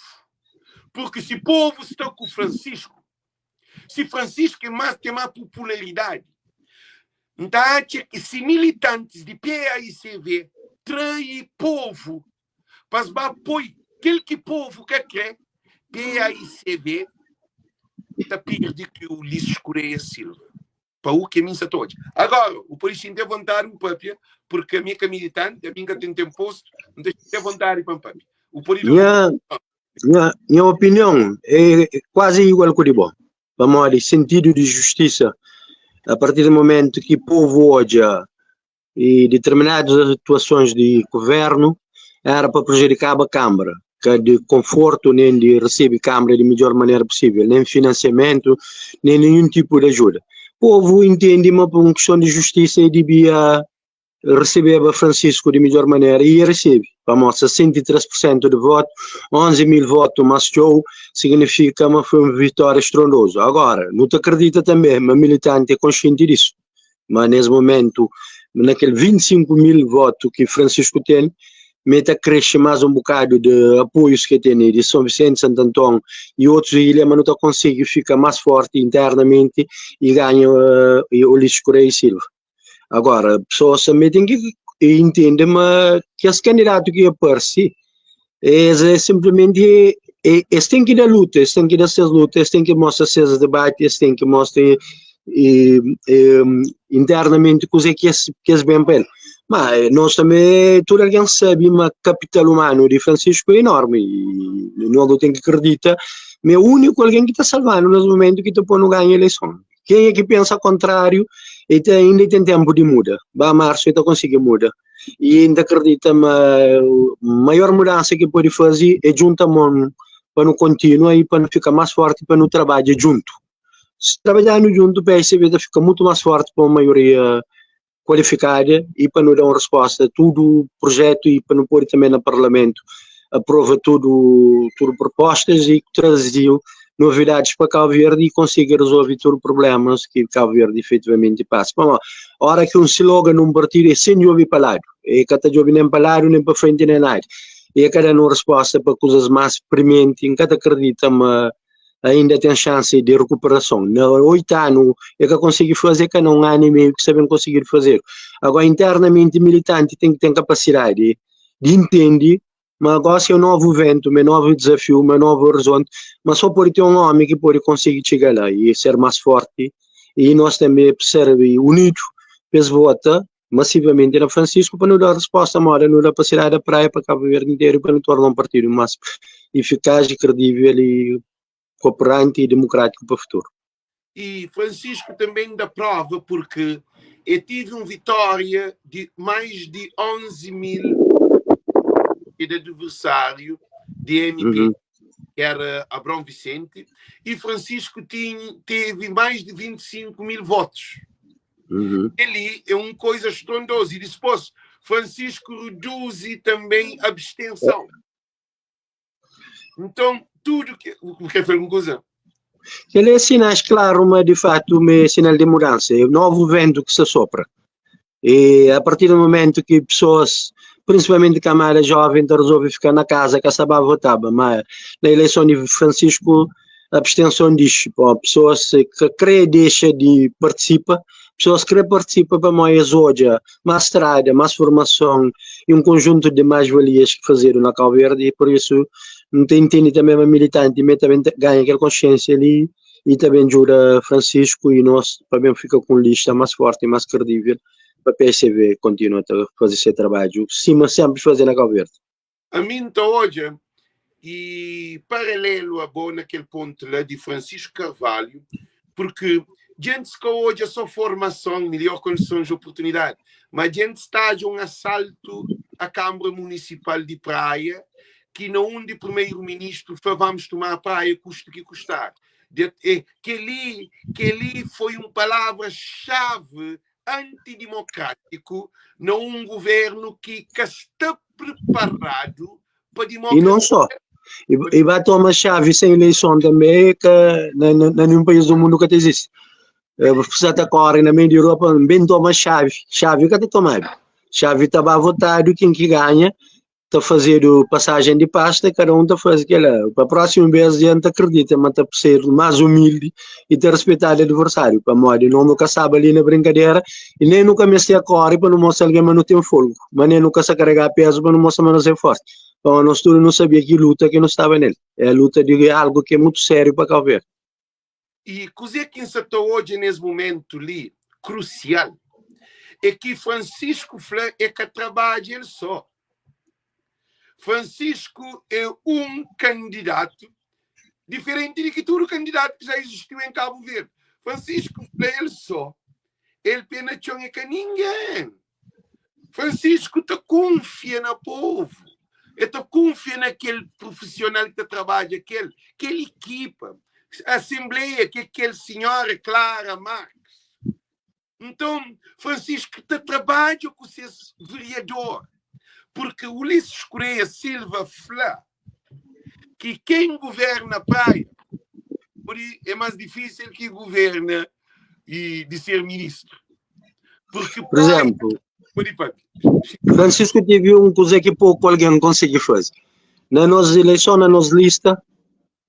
Purki si povu sta ku Francisco, si Francisco é más ten más popularidadi, N ta atxa ki si militantis di PAICV trai povu pa es ba poi kel ki povu ka kre, PAICV ta perde ki Ulisses Correia Silva. Pa u ki ami N sa ta odja. Agora, u pode xinti avontadi bu papia, purki ami é ka militanti, ami N ka ten ten postu, N ta xinti avontadi pa N papia. U pode da bu Nha, opinion. nha, nha opinion é kuazi igual ku di bo. Pamodi sentidu di justisa, a partir di momentu ki povu odja e determinadus atuasons di guvernu era pa prejudikaba Kâmara, ka di konfortu nen di resebe Kâmara di midjor manera pusível, nen finansiamentu, nen ninhun tipu di ajuda. Povu intende ma pa un kiston di justisa e dibia resebeba Francisco di midjor manera i e resebe, pamodi 63 pur sentu di votu, 11 mil votu más txeu, signifika ma foi un vitória strondozu. Agora, nu ta kridita tanbe ma militanti é konsienti disu. Ma nes momentu, na kel 25 mil votu ki Francisco ten, me ta krexe más un bokadu di apoius ki el tene di São Vicente, Santo Antão i otus ilha, ma nu ta konsigi fika más forti internamenti i ganha Ulisses Correia e Silva. Agora, pesoas tanbe ten ki intende ma kes kandidatu ki aparse, es é sinplimenti es ten ki da luta, es ten ki da ses luta, es ten ki mostra ses debati, es ten ki mostra internamenti kuzê ki es ki es ben pa el. Ma nos tanbe tudu algen sabe ma kapital umanu di Francisco é enormi i nos nu ten ki kridita ma é úniku algen ki ta salva-nu nes mumentu ki ta pô-nu ganha ileison. Kenha ki pensa kontráriu e ta inda e ten tenpu di muda. Ba marsu e ta konsigi muda. I N ta kridita ma maior mudansa ki pode faze é djunta mon pa nu kontinua i pa nu fika más forti pa nu trabadja djuntu. Si trabadjanu djuntu PSB ta fika mutu más forti pa un maioria kualifikada i pa nu da un resposta tudu projetu i pa nu pode tanbe na parlamentu aprova tudu tudu propostas i traze novidadis pa Cabo Verde i konsigi resolve tudu problemas ki Cabo Verde efetivamenti pasa. Pamodi ora ki un slogan nun partidu é sen djobe pa ladu, e ka ta djobe nen pa ladu nen pa frenti nen nada, e ka da un resposta pa kuzas mas primenti, N ka ta kridita ma ainda ten xansi di rekuperason. Na 8 anu e ka konsigi faze, e ka na un anu i meiu ki sta ben konsigidu fazedu. Agora internamenti militanti ten ki ten kapasidadi di intendi ma gosi é un novu ventu, ma é novu dizafiu, ma é novu orizonti, ma so pode ten un omi ki pode konsigi txiga la i ser mas forti i nos tanbe ser unidu pa es vota masivamenti na Francisco pa nu da resposta moda nu da pa cidade da Praia, pa Cabo Verde interu pa nu torna un partidu mas eficaz, credivel e cooperante e democrático pa futuro. E Francisco também da prova porque e tive um vitória de mais de 11 mil de adversário de MP, que era Abrão Vicente, e Francisco tinha, teve mais de 25 mil votos. Ele é uma coisa estrondosa. E depois, Francisco reduz também a abstenção. Então, tudo que. Quer falar alguma coisa? Ele é sinais claro, mas de fato é sinal de mudança, é o novo vento que se sopra. E a partir do momento que pessoas, principalmente camada jovem, então resolve ficar na casa, que sabia votava, mas na eleição de Francisco a abstenção diz, pô, pessoas que crê deixa de participa, pessoas que participa para mais hoje, mais estrada, mais formação e um conjunto de mais-valias que fazer na Cabo Verde e por isso não tem entende também uma militante, mas também ganha aquela consciência ali e também ajuda Francisco e nós também fica com lista mais forte e mais credível para PSV continuar a fazer seu trabalho, sim, mas sempre fazer na Cabo Verde. A mim ta odja e paralelo a bo naquele ponto lá de Francisco Carvalho, porque gente que odja só formação, melhor condições de oportunidade, mas gente está a um assalto à Câmara Municipal de Praia, que não um de primeiro-ministro foi vamos tomar a praia, custe que custar. De, eh, que ali, que ali foi uma palavra-chave antidemocrático num governo que, que está preparado para democracia. E não só. E, e vai tomar chave sem eleição também, que na, na, nenhum país do mundo que existe. Você está corre na meio da Europa, bem toma chave. Chave que está tomado. Chave está votado, quem que ganha, ta fazedu pasajen di pasta, kada un ta faze kela. Pa prósimu bês a gente akredita ma ta ser más umildi i ta respeitadu adversáriu, pamodi nos nu ka staba li na brinkadera i nen nu ka meste kóre pa nu mostra algen ma nu ten folgu, ma nen nu ka sta karega pézu pa nu mostra ma nos é fórti, pamodi nos tudu nu sabia ki luta ki nu staba nel é luta di algu ki é mutu sériu pa Kau Verdi. I kuzê ki N sa ta odja nes mumentu li, krusial, é ki Francisco fla é ka trabadja el só. Francisco é un kandidatu. Diferenti di ki tudu kandidatu ki já izistiu en Kabu Verdi. Francisco fla el só, el pé na txon é ka ningen. Francisco ta kunfia na povu, el ta kunfia na kel prufisional ki ta trabadja kel, kel ikipa, asenbleia ki é kel sinhora Clara Marques. Nton, Francisco ta trabadja ku ses veriador, purki Ulisses Correia Silva fla ki ken guverna Praia pode é más difísil ki guverna i di ser ministru. Purki Por exemplo, pode papia. Francisco teve un kuza ki poku algen konsigi faze. Na nos ileison, na nos lista,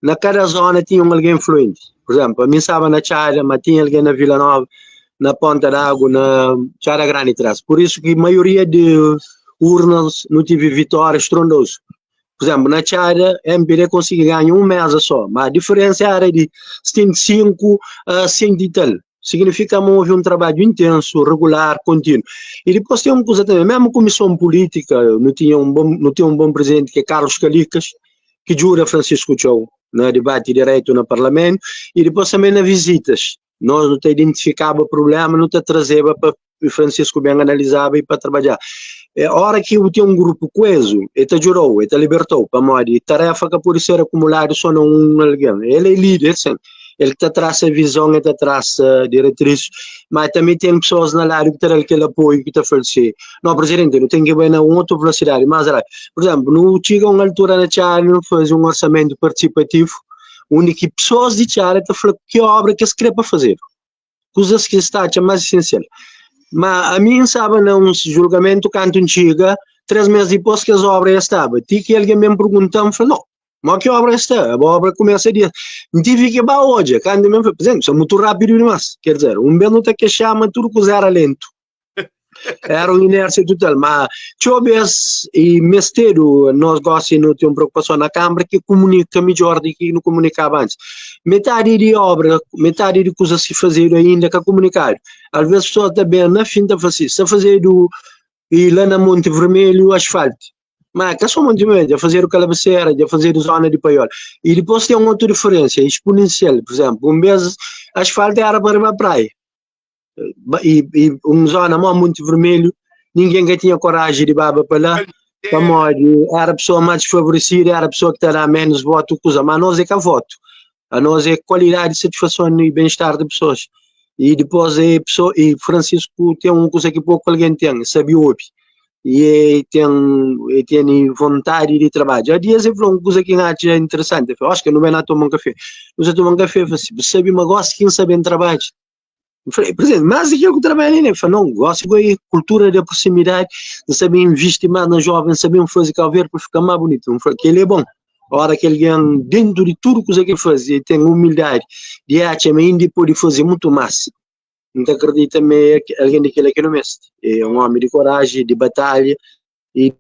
na kada zona tinha un algen influenti. Por exemplo, ami staba na Txada, ma tinha algen na Vila Nova, na Ponta d'Agu, na Txada Grandi tras. Por isso ki maioria di urnas nu tive vitória estrondoso. Por exemplo, na Txada, MPD konsigi ganha un mesa só, ma diferensa era di 75 a 100 e tal. Signifika ma houve un trabadju intensu, regular, kontinu. I dipôs ten un kuza tanbe, mesmu kumison pulítika, nu tinha un bon, nu ten un bon prizidenti ki é Carlos Calicas, ki djuda Francisco txeu na dibati direitu na parlamentu i dipôs tanbe na vizitas. Nos nu ta identifikaba prubléma, nu ta trazeba pa Francisco ben analizaba i pa trabadja. É ora ki bu ten un grupu koezu, e ta djuda-u, e ta liberta-u, pamodi tarefa ka pode ser akumuladu so na un algen. El é líder, sin, el ki ta trasa vizon, el ta trasa diretrizis, ma tanbe ten pesoas na ladu ki ta da-l kel apoiu ki ta fla-l si, no, prizidenti, nu ten ki bai na un otu velosidadi más rápidu. Pur izénplu, nu txiga un altura na Txada, nu faze un orsamentu partisipativu, undi ki pesoas di Txada ta fla ki obra ki es kre pa fazedu. Kuzas ki es ta atxa más esensial. Ma ami N staba na un julgamentu kantu N txiga, 3 mês dipôs ki es obra ja staba. Ti ki algen ben pergunta-m, N fla, No, mó ki obra ja sta? Aba obra kumesa dia. N tivi ki ba odja. Kantu mi fla, Prizenti, sta mutu rápidu dimás. Ker dizer, un bês nu ta kexaba ma tudu kuza éra lentu. Era un inérsia total, ma txeu bês i mestedu, nos gósi nu ten un preokupason na Kâmara ki kumunika midjór di ki nu kumunikaba antis. Metadi di obra, metadi di kuzas ki fazedu ainda ka kumunikadu. Alvês pesoas ta ben na fin ta fla si, sta fazedu i la na Monti Vermelhu asfaltu. Ma ka só Monti Vermelhu, dja fazedu Kalabasera, dja fazedu zona di Paiol. I dipôs ten otu diferensia exponensial, pur izénplu, un bês asfaltu éra pa riba praia. E, e un zona mo Monte Vermelho, ninguém ka tinha coragem de baba pa lá, pamodi era pessoa mais desfavorecida, era pessoa que ta dá menos voto, coisa, mas nós é ka voto. A nós é qualidade, satisfação e bem-estar de pessoas. E depois é pessoa, e Francisco tem uma coisa que pouco alguém tem, sabe ouvir. E é tem, e tem vontade de trabalho. Há dias ele falou uma coisa que eu acho interessante. Ele falou, acho que não vai lá tomar um café. Você toma um café, eu falei assim, sabe, mas gosto quem sabe trabalho. Eu falei, presidente, mas aquilo que trabalha ali, né? Ele falou, não, gosto de cultura da proximidade, de saber investir mais na jovem, saber fazer Cabo Verde para ficar mais bonito. Eu falei, que ele é bom. A hora que alguém, dentro de tudo que ele faz, ele tem humildade de achar, mas ainda pode fazer muito mais. Não acredita me alguém daquele aqui no mestre. É um homem de coragem, de batalha e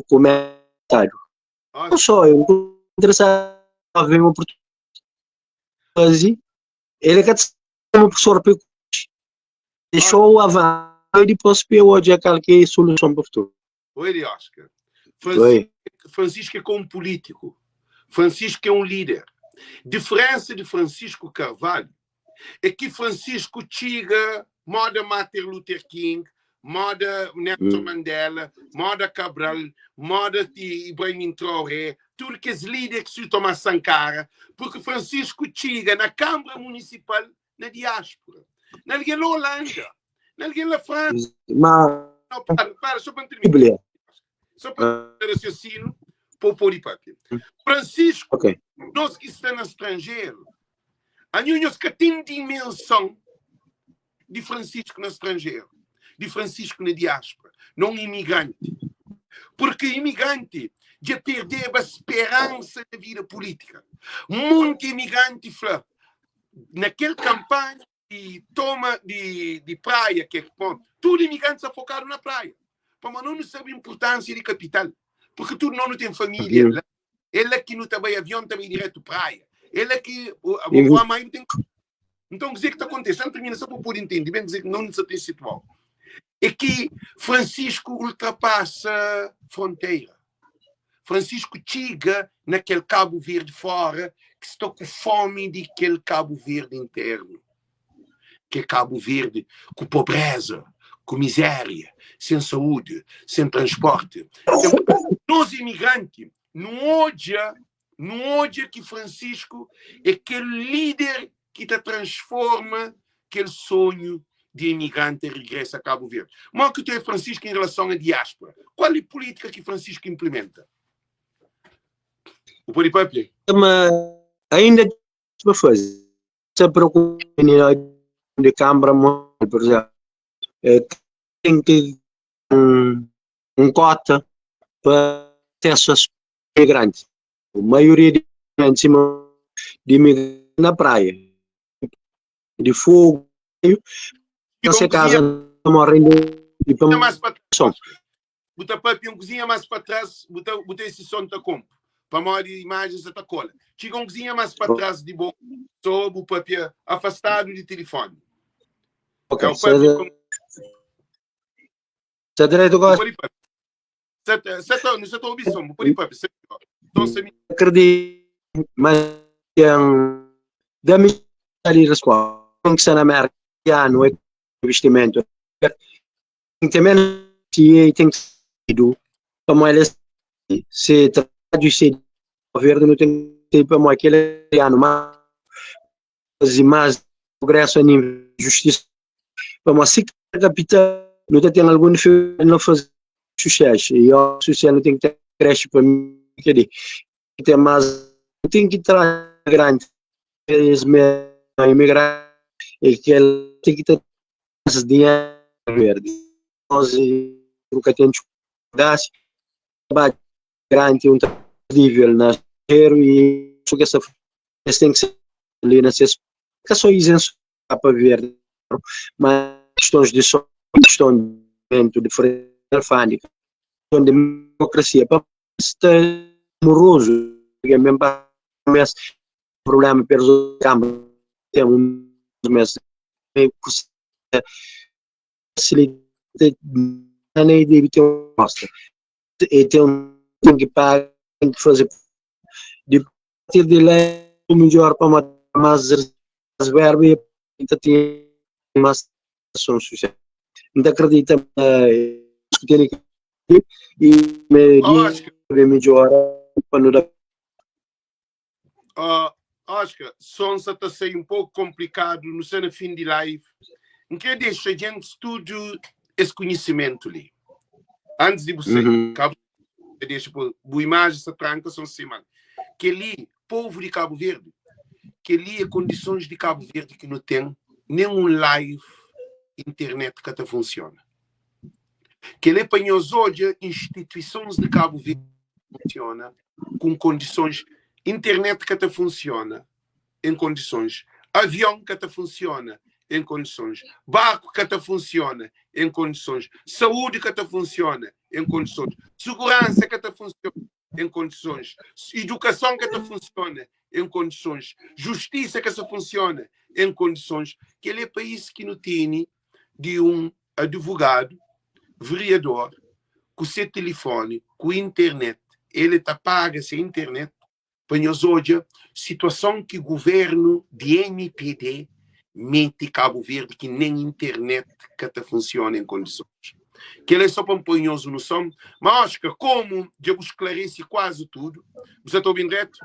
comentário. Não só, eu interessado ver uma oportunidade Ele ka ta uma professor pa deixou avanço e depois pa odja kal ki é soluson pa futuro. Oi, Oscar. Francisco, Francisco é como político. Francisco é um líder. Diferença de Francisco Carvalho é que Francisco txiga moda Martin Luther King, moda Nelson Mandela, moda Cabral, moda Ibrahim Traoré, tudo kes líder que se Tomás Sankara, porque Francisco txiga na Câmara Municipal na diáspora, na alguém la Holanda, na alguém la França. Ma Não, para, para, só para terminar. Bíblia. Só para raciocínio, para pôr de papel. Francisco, Ok. nós que está no estrangeiro, a nós que tem dimensão di Francisco na stranjeru, di Francisco na diáspora, non imigranti. Purki imigranti dja perdeba speransa na vida pulítika. Monti imigranti fla, na kel kanpanha di toma di, di praia, ke, bon, tudu imigranti sta fokadu na praia, pamodi no nu sabe inpurtánsia di kapital, purki tudu no nu ten família la. É la ki nu ta bai avion, ta bai diretu praia. É la ki bu mãe tem. Então, kuzê ki ta kontise? Xa N termina só pa bu pode intende ben kuzê ki não sa ta insitua. É ki Francisco ultrapassa fronteira. Francisco txiga na kel Cabo Verde fora. ki sta ku fómi di kel Kabu Verdi internu, ki é Kabu Verdi ku pobréza, ku mizéria, sen saúdi, sen transpórti. Sen... Nos imigranti nu odja, nu odja ki Francisco é kel líder ki ta transforma kel sonhu di imigranti a regresa a Kabu Verdi. Mó ki tu é Francisco em relason a diáspora? Kual é pulítika ki Francisco implementa? Bu pode papia? Ma ainda pa faze. Sa preocupa de Câmara por exemplo, tem que um cota para acesso a imigrantes. A maioria de imigrantes de imigrantes na praia, de fogo, na casa morrem de som. Bu ta papia un kuzinha mas pa tras, bu ta bu ta esse som ta kompu. Pamodi imagens sa ta kola. Txiga un kuzinha mas pa tras di bo, so bu papia afastadu di telefoni. Ok, é, papia com... Sa direito gosta. Pode papia. Sa sa ta, sa ta obi som, bu pode papia. Sa, som sa acredito, mas tem da minha resposta que está na América, não é investimento. Tem menos e tem que ser como ele se traduz se governo não tem que como aquele ano mais e mais progresso a nível de justiça como assim capital não tem algum dificuldade não fazer sucesso e o social não tem que ter creche para mim que tem mais tem que trazer grande imigrante e que ele tem que ter dinheiro verde. Nós nunca temos dificuldades, trabalho grande, um nível na e que essa tem que ser ali na que só isenção para verde, mas questões de só questão de de frente alfândega, questão de democracia, para estar moroso, mesmo para problema pelo câmara tem um mês facilita nem deve ter mostra e tem um tem que pagar tem que fazer de partir de lá o melhor para mais as verbas e tem mais ação social não acredita que tem que e me melhor para não dar Oscar, som sa ta sai um pouco complicado, no sta na fim di live. N kre dexa djentes tudo es conhecimento li. Antes di bu sai, uhum. Cabo deixa bu imagem sa tranca som sai mal. Keli, povo de Cabo Verde, keli é condições de Cabo Verde que não tem nenhum live internet que ta funciona. Keli é pa nhos odja instituições de Cabo Verde funciona com condições internet ka ta funciona em condições avião ka ta funciona em condições barco ka ta funciona em condições saúde ka ta funciona em condições segurança ka ta funciona em condições educação ka ta funciona em condições justiça ka ta funciona em condições kel é país ki nu tene di um advogado vereador ku se telefone ku internet ele ta paga se internet pa nhos odja situason ki governo di MPD mete Cabo Verde ki nem internet ka ta funciona em condições. Kel é só pa N poi nhos noção. Mas Oscar, como dja bu esclarece quase tudo, bu sa ta obi-m dreto?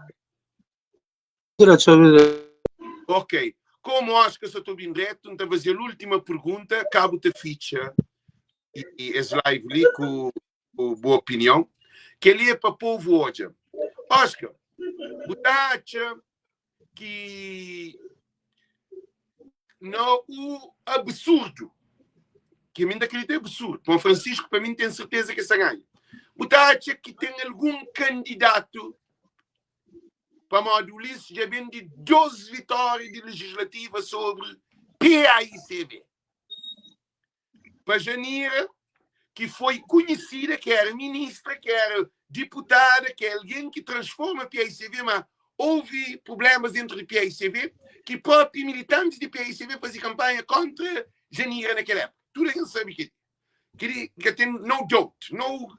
Direto, só direto. Ok. Como Oscar sa ta obi-m dreto, N ta faze-l última pergunta, ka bu ta fitxa e es live li ku bu opinion. Kel-li é pa povu odja. Oscar, bu ta atxa ki na o absurdu, ki mi N ta kridita é absurdu, pa Francisco, pa mi N ten serteza ki el sta ganha. Bu ta atxa ki ten algun kandidatu pamodi Ulisses dja ben di 2 vitória di legislativa sobri PAICV. Pa Janira, ki foi konhesida, ki era ministra, ki era diputada, ki é algen ki transforma PAICV, ma houve problemas dentro di PAICV, ki propi militantis di PAICV faze kampanha kontra Janira na kel époka. Tudu algen sabe kel-li. Kel-li ka ten no doubt, no,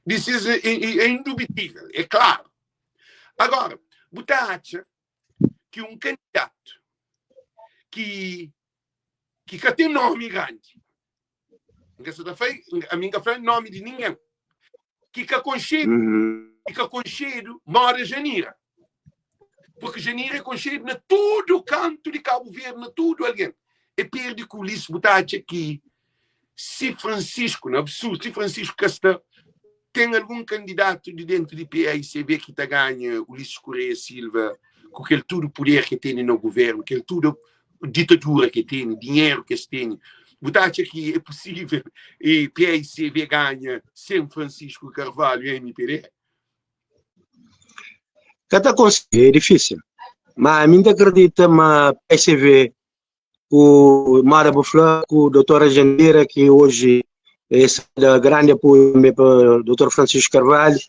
this is é indubitível, é klaru. Agora, bu ta atxa. ki un kandidatu ki ki ka ten nomi grandi, N ka sa ta fla, ami N ka fla nomi di ningen, ki ka konxedu, ki ka konxedu moda Janira. Porque Janira é konxedu na tudu kantu di Kabu Verdi, na tudu algen. E perde ku Ulisses, bu ta atxa ki si Francisco, na absurdu, si Francisco ka sta, ten algun kandidatu di dentu di PAICB ki ta ganha Ulisses Correia Silva ku kel tudu puder ki tene na guvernu, kel tudu ditadura ki tene, dinheru ki es tene? Bu ta atxa ki é pusível e PAICB ganha sen Francisco Carvalho e MPD? Ka ta konsigi, é difísil. Ma ami N ta akredita ma PAICV ku moda bu fla ku doutora Jandira ki hoje é da grande apoio também para o doutor Francisco Carvalho,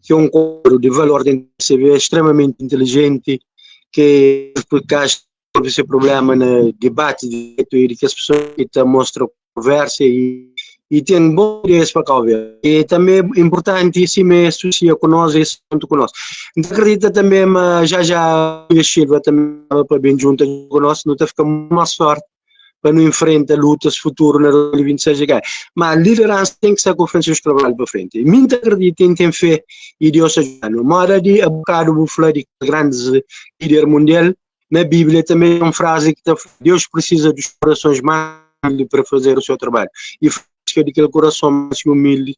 que é um quadro de valor dentro do PCV, extremamente inteligente, que por cá esse problema no debate direto e que as pessoas que tá mostra conversa e tem boas ideias para cá ver. E também é importante se me associa com nós e junto com nós. Então acredita também, mas já já a Silva também para bem junto com nós, não tá ficando mais forte para não enfrentar lutas futuro na 2026 e Mas a liderança tem que estar com o Francisco Carvalho para frente. E muito acredito em tem fé e Deus ajuda. Moda de abocado bufla de grandes líder mundial, na Bíblia também tem uma frase que está, Deus precisa dos corações mais humildes para fazer o seu trabalho. E Francisco é daquele coração mais humilde.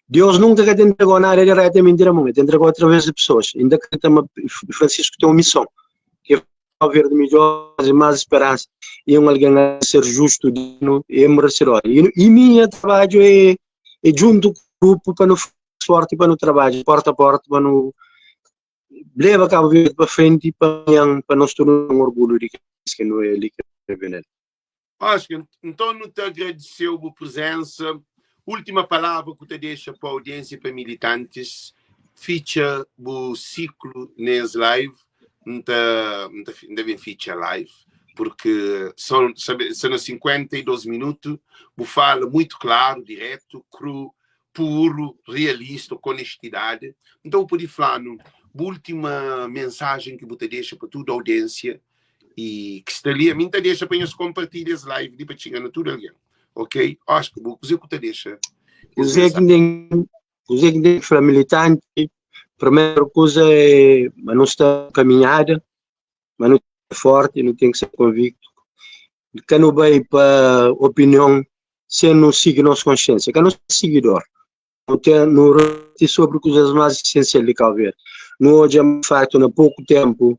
Deus nunca te entregou nada diretamente na mão, ele te entregou através de pessoas. Ainda que Francisco tem uma missão, que é Verde melhor e mais esperança e um alguém a ser justo, digno e merecedor. E minha trabalho é junto com o grupo para não forte para no trabalho, porta a porta, para não leva Cabo Verde para frente e para nós tornar um orgulho de que não é ali que é nele. Oscar, então não te agradeceu a presença. Última palavra que te deixa para a audiência e para militantes. Ficha o ciclo nesse live. Não te bem ficha live, porque são 52 minutos. Bu fala muito claro, direto, cru, puro, realista, com honestidade. Então, pode falar, no, última mensagem que você deixa para toda a audiência e que está ali, a mim te deixa para nós compartilhar esse live de para chegar na tudo alguém. Ok? Acho que o que te deixa. O Zé que nem o Zé que nem foi militante, primeira coisa é, mas não está caminhada, mas não é forte, não tem que ser convicto. Que não vai para opinião sem não seguir nossa consciência, que não é seguidor. Não tem não sobre coisas mais essenciais de Cabo Verde. Não hoje, de facto, na pouco tempo,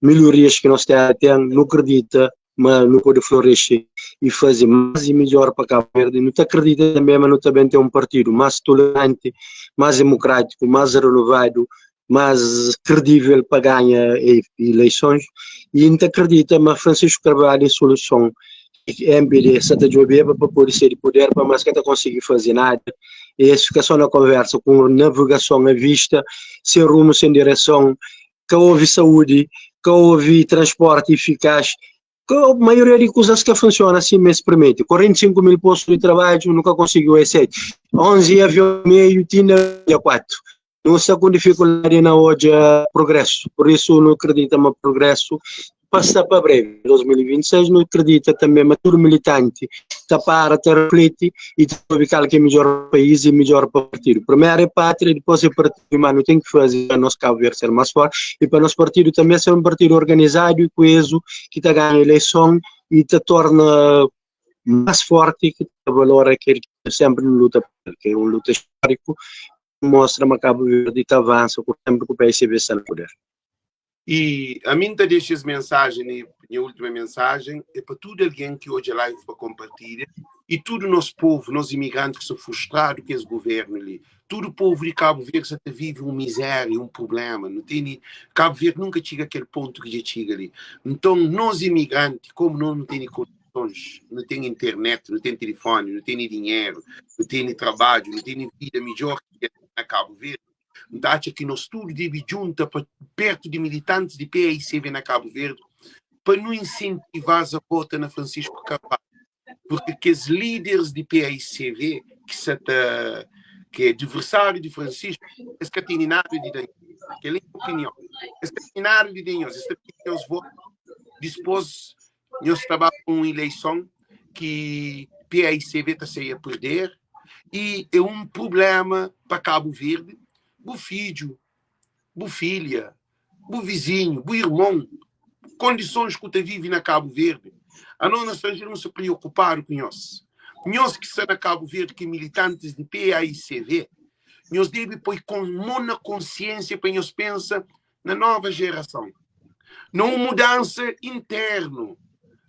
melhorias que nós temos, não acredita, mas não pode florescer e fazer mais e melhor para Cabo Verde. Não te acredita também, mas não também tem um partido mais tolerante, mais democrático, mais renovado, mais credível para ganhar eleições. E não te acredita, mas Francisco Carvalho é solução. MPD, Santa Joabeba, para poder ser de poder, para mais que não conseguir fazer nada. E fica só na conversa, com navegação à vista, sem rumo, sem direção, que houve saúde, que houve transporte eficaz, que a maioria de coisas que funciona assim mesmo permite. 45 mil postos de trabalho, nunca conseguiu esse. 11 aviões e meio, tinha 4. Não está com dificuldade na hoje progresso, por isso não acredita no progresso. Passa para breve, 2026, não acredita também, mas tudo militante está para, te reflete e te ver que é melhor país e melhor partido. Primeiro é pátria, depois é partido, mas não tem que fazer para nosso Cabo Verde ser mais forte e para nosso partido também ser um partido organizado e coeso que te ganha eleição e te torna mais forte, que te valora aquele que sempre luta, que é um luta histórico, mostra que Cabo Verde que avança sempre que o PSB está no poder. E a mim te deixa essa mensagem, minha última mensagem, é para todo alguém que hoje é live para compartilhar, e todo o nosso povo, nós imigrantes que são frustrados com esse governo ali, todo o povo de Cabo Verde que vive uma miséria, um problema, não tem, Cabo Verde nunca chega àquele ponto que já chega ali. Então, nós imigrantes, como nós não temos condições, não tem internet, não tem telefone, não tem dinheiro, não tem trabalho, não tem vida melhor que na Cabo Verde, então, acho que nós tudo deve junta para perto de militantes de PAICV na Cabo Verde para não incentivar a vota na Francisco Carvalho. Porque que os líderes de PAICV, que, se que é adversário de Francisco, eles que têm nada de dar. Aquela é a opinião. Es ka tem nada di de nhos, es ta pidi nhos voto, dispôs nhos ta ba pa un ileison ki PAICV ta sai a perder i é un prublema pa Kabu Verdi, bu fidju, bu filha, bu vizinhu, bu irmon, kondisons ku ta vive na Kabu Verdi. Anos na stranjeru nu sta preokupadu ku nhos. Nhos ki sta na Kabu Verdi ki é militantis di PAICV, nhos debe poi mon na konsiensia pa nhos pensa na nova jerason, na un mudansa internu,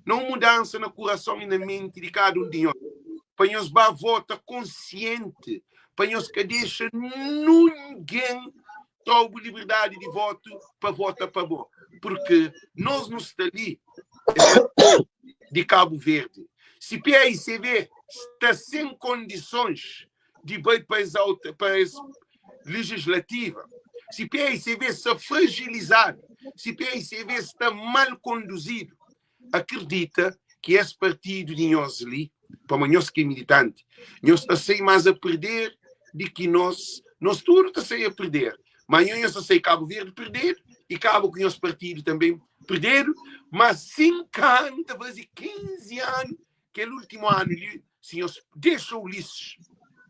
na un mudansa na kurason i na menti di kada un di nhos, pa nhos ba vota konsienti, pa nhos ka dexa nungen tra-u bu liberdadi di votu pa vota pa bo, purki nos nu sta li di Kabu Verdi. Si paicv sta sen kondisons di bai pa es pa es legislativa, si paicv sta fragilizadu, si paicv sta mal konduzidu, akredita ki es partidu di nhos li, pamo nhos ki é militanti, nhos ta sai mas a perder di ki nos, nos tudu ta sai a perder, ma nho nhos ta sai Kabu Verdi perdedu i kaba ku nhos partidu tanbe perdedu, ma 5 anu ta faze 15 anu Kel últimu anu li, si nhos dexa Ulisses,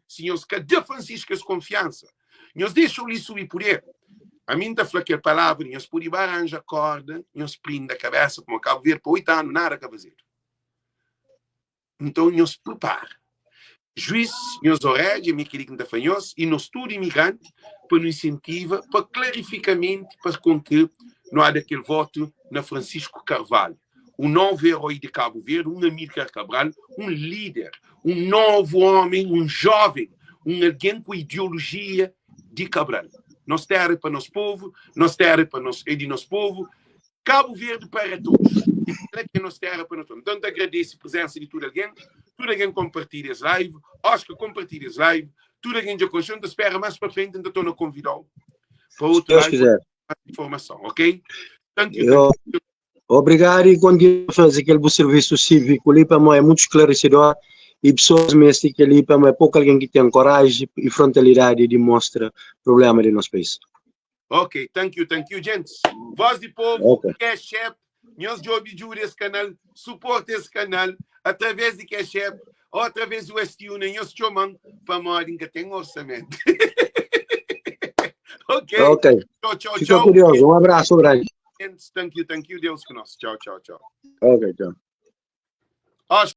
si nhos ka da Francisco es konfiansa, nhos dexa Ulisses subi puder, ami N ta fla kel palavra li, nhos pode ba ranja korda, nhos prinda kabesa, pamodi Kabu Verdi pa 8 anu nada ka fazedu. Nton nhos pripara. Juiz, nhos oredja, mi kel-li ki N ta fla nhos, i nos tudu imigranti, pa nu insentiva, pa klarifikamenti, pa kon ki nu a da kel votu na Francisco Carvalho, un novu eroi di Kabu Verdi, un Amílcar Cabral, un líder, un novu omen, un joven, un algen ku ideolojia di Cabral. Nos téra é pa nos povu, nos téra é pa nos, é di nos povu, Kabu Verdi para todos. E kela ki é nos téra pa nos todos. Nton, N ta agradese prezensa di tudu algen, tudu algen konpartilha es live, Oscar konpartilha es live, tudu algen dja konxe, N ta spera más pa frenti N ta torna konvida-u pa otu Deus live, quiser. más informason, ok? Thank you, Eu, thank you. obrigado e continua a fazer aquele bom serviço cívico ali para é muito esclarecedor e pessoas mesmo que ali para é pouco alguém que tem coragem e frontalidade de mostrar problema de nosso país. Ok, thank you, thank you, gents. Voz di Povo, Ok. Cash App, nhos djobe djuda es kanal, suporta es kanal através di Cash App ou através di West Union, nhos txoma-m pamodi N ka ten orçamento. Ok, Ok. tchau, tchau, Fica tchau. com Deus. Um abraço grande. Gents, thank you, thank you, Deus ku nos. Tchau, tchau, tchau. Ok, tchau. Oscar.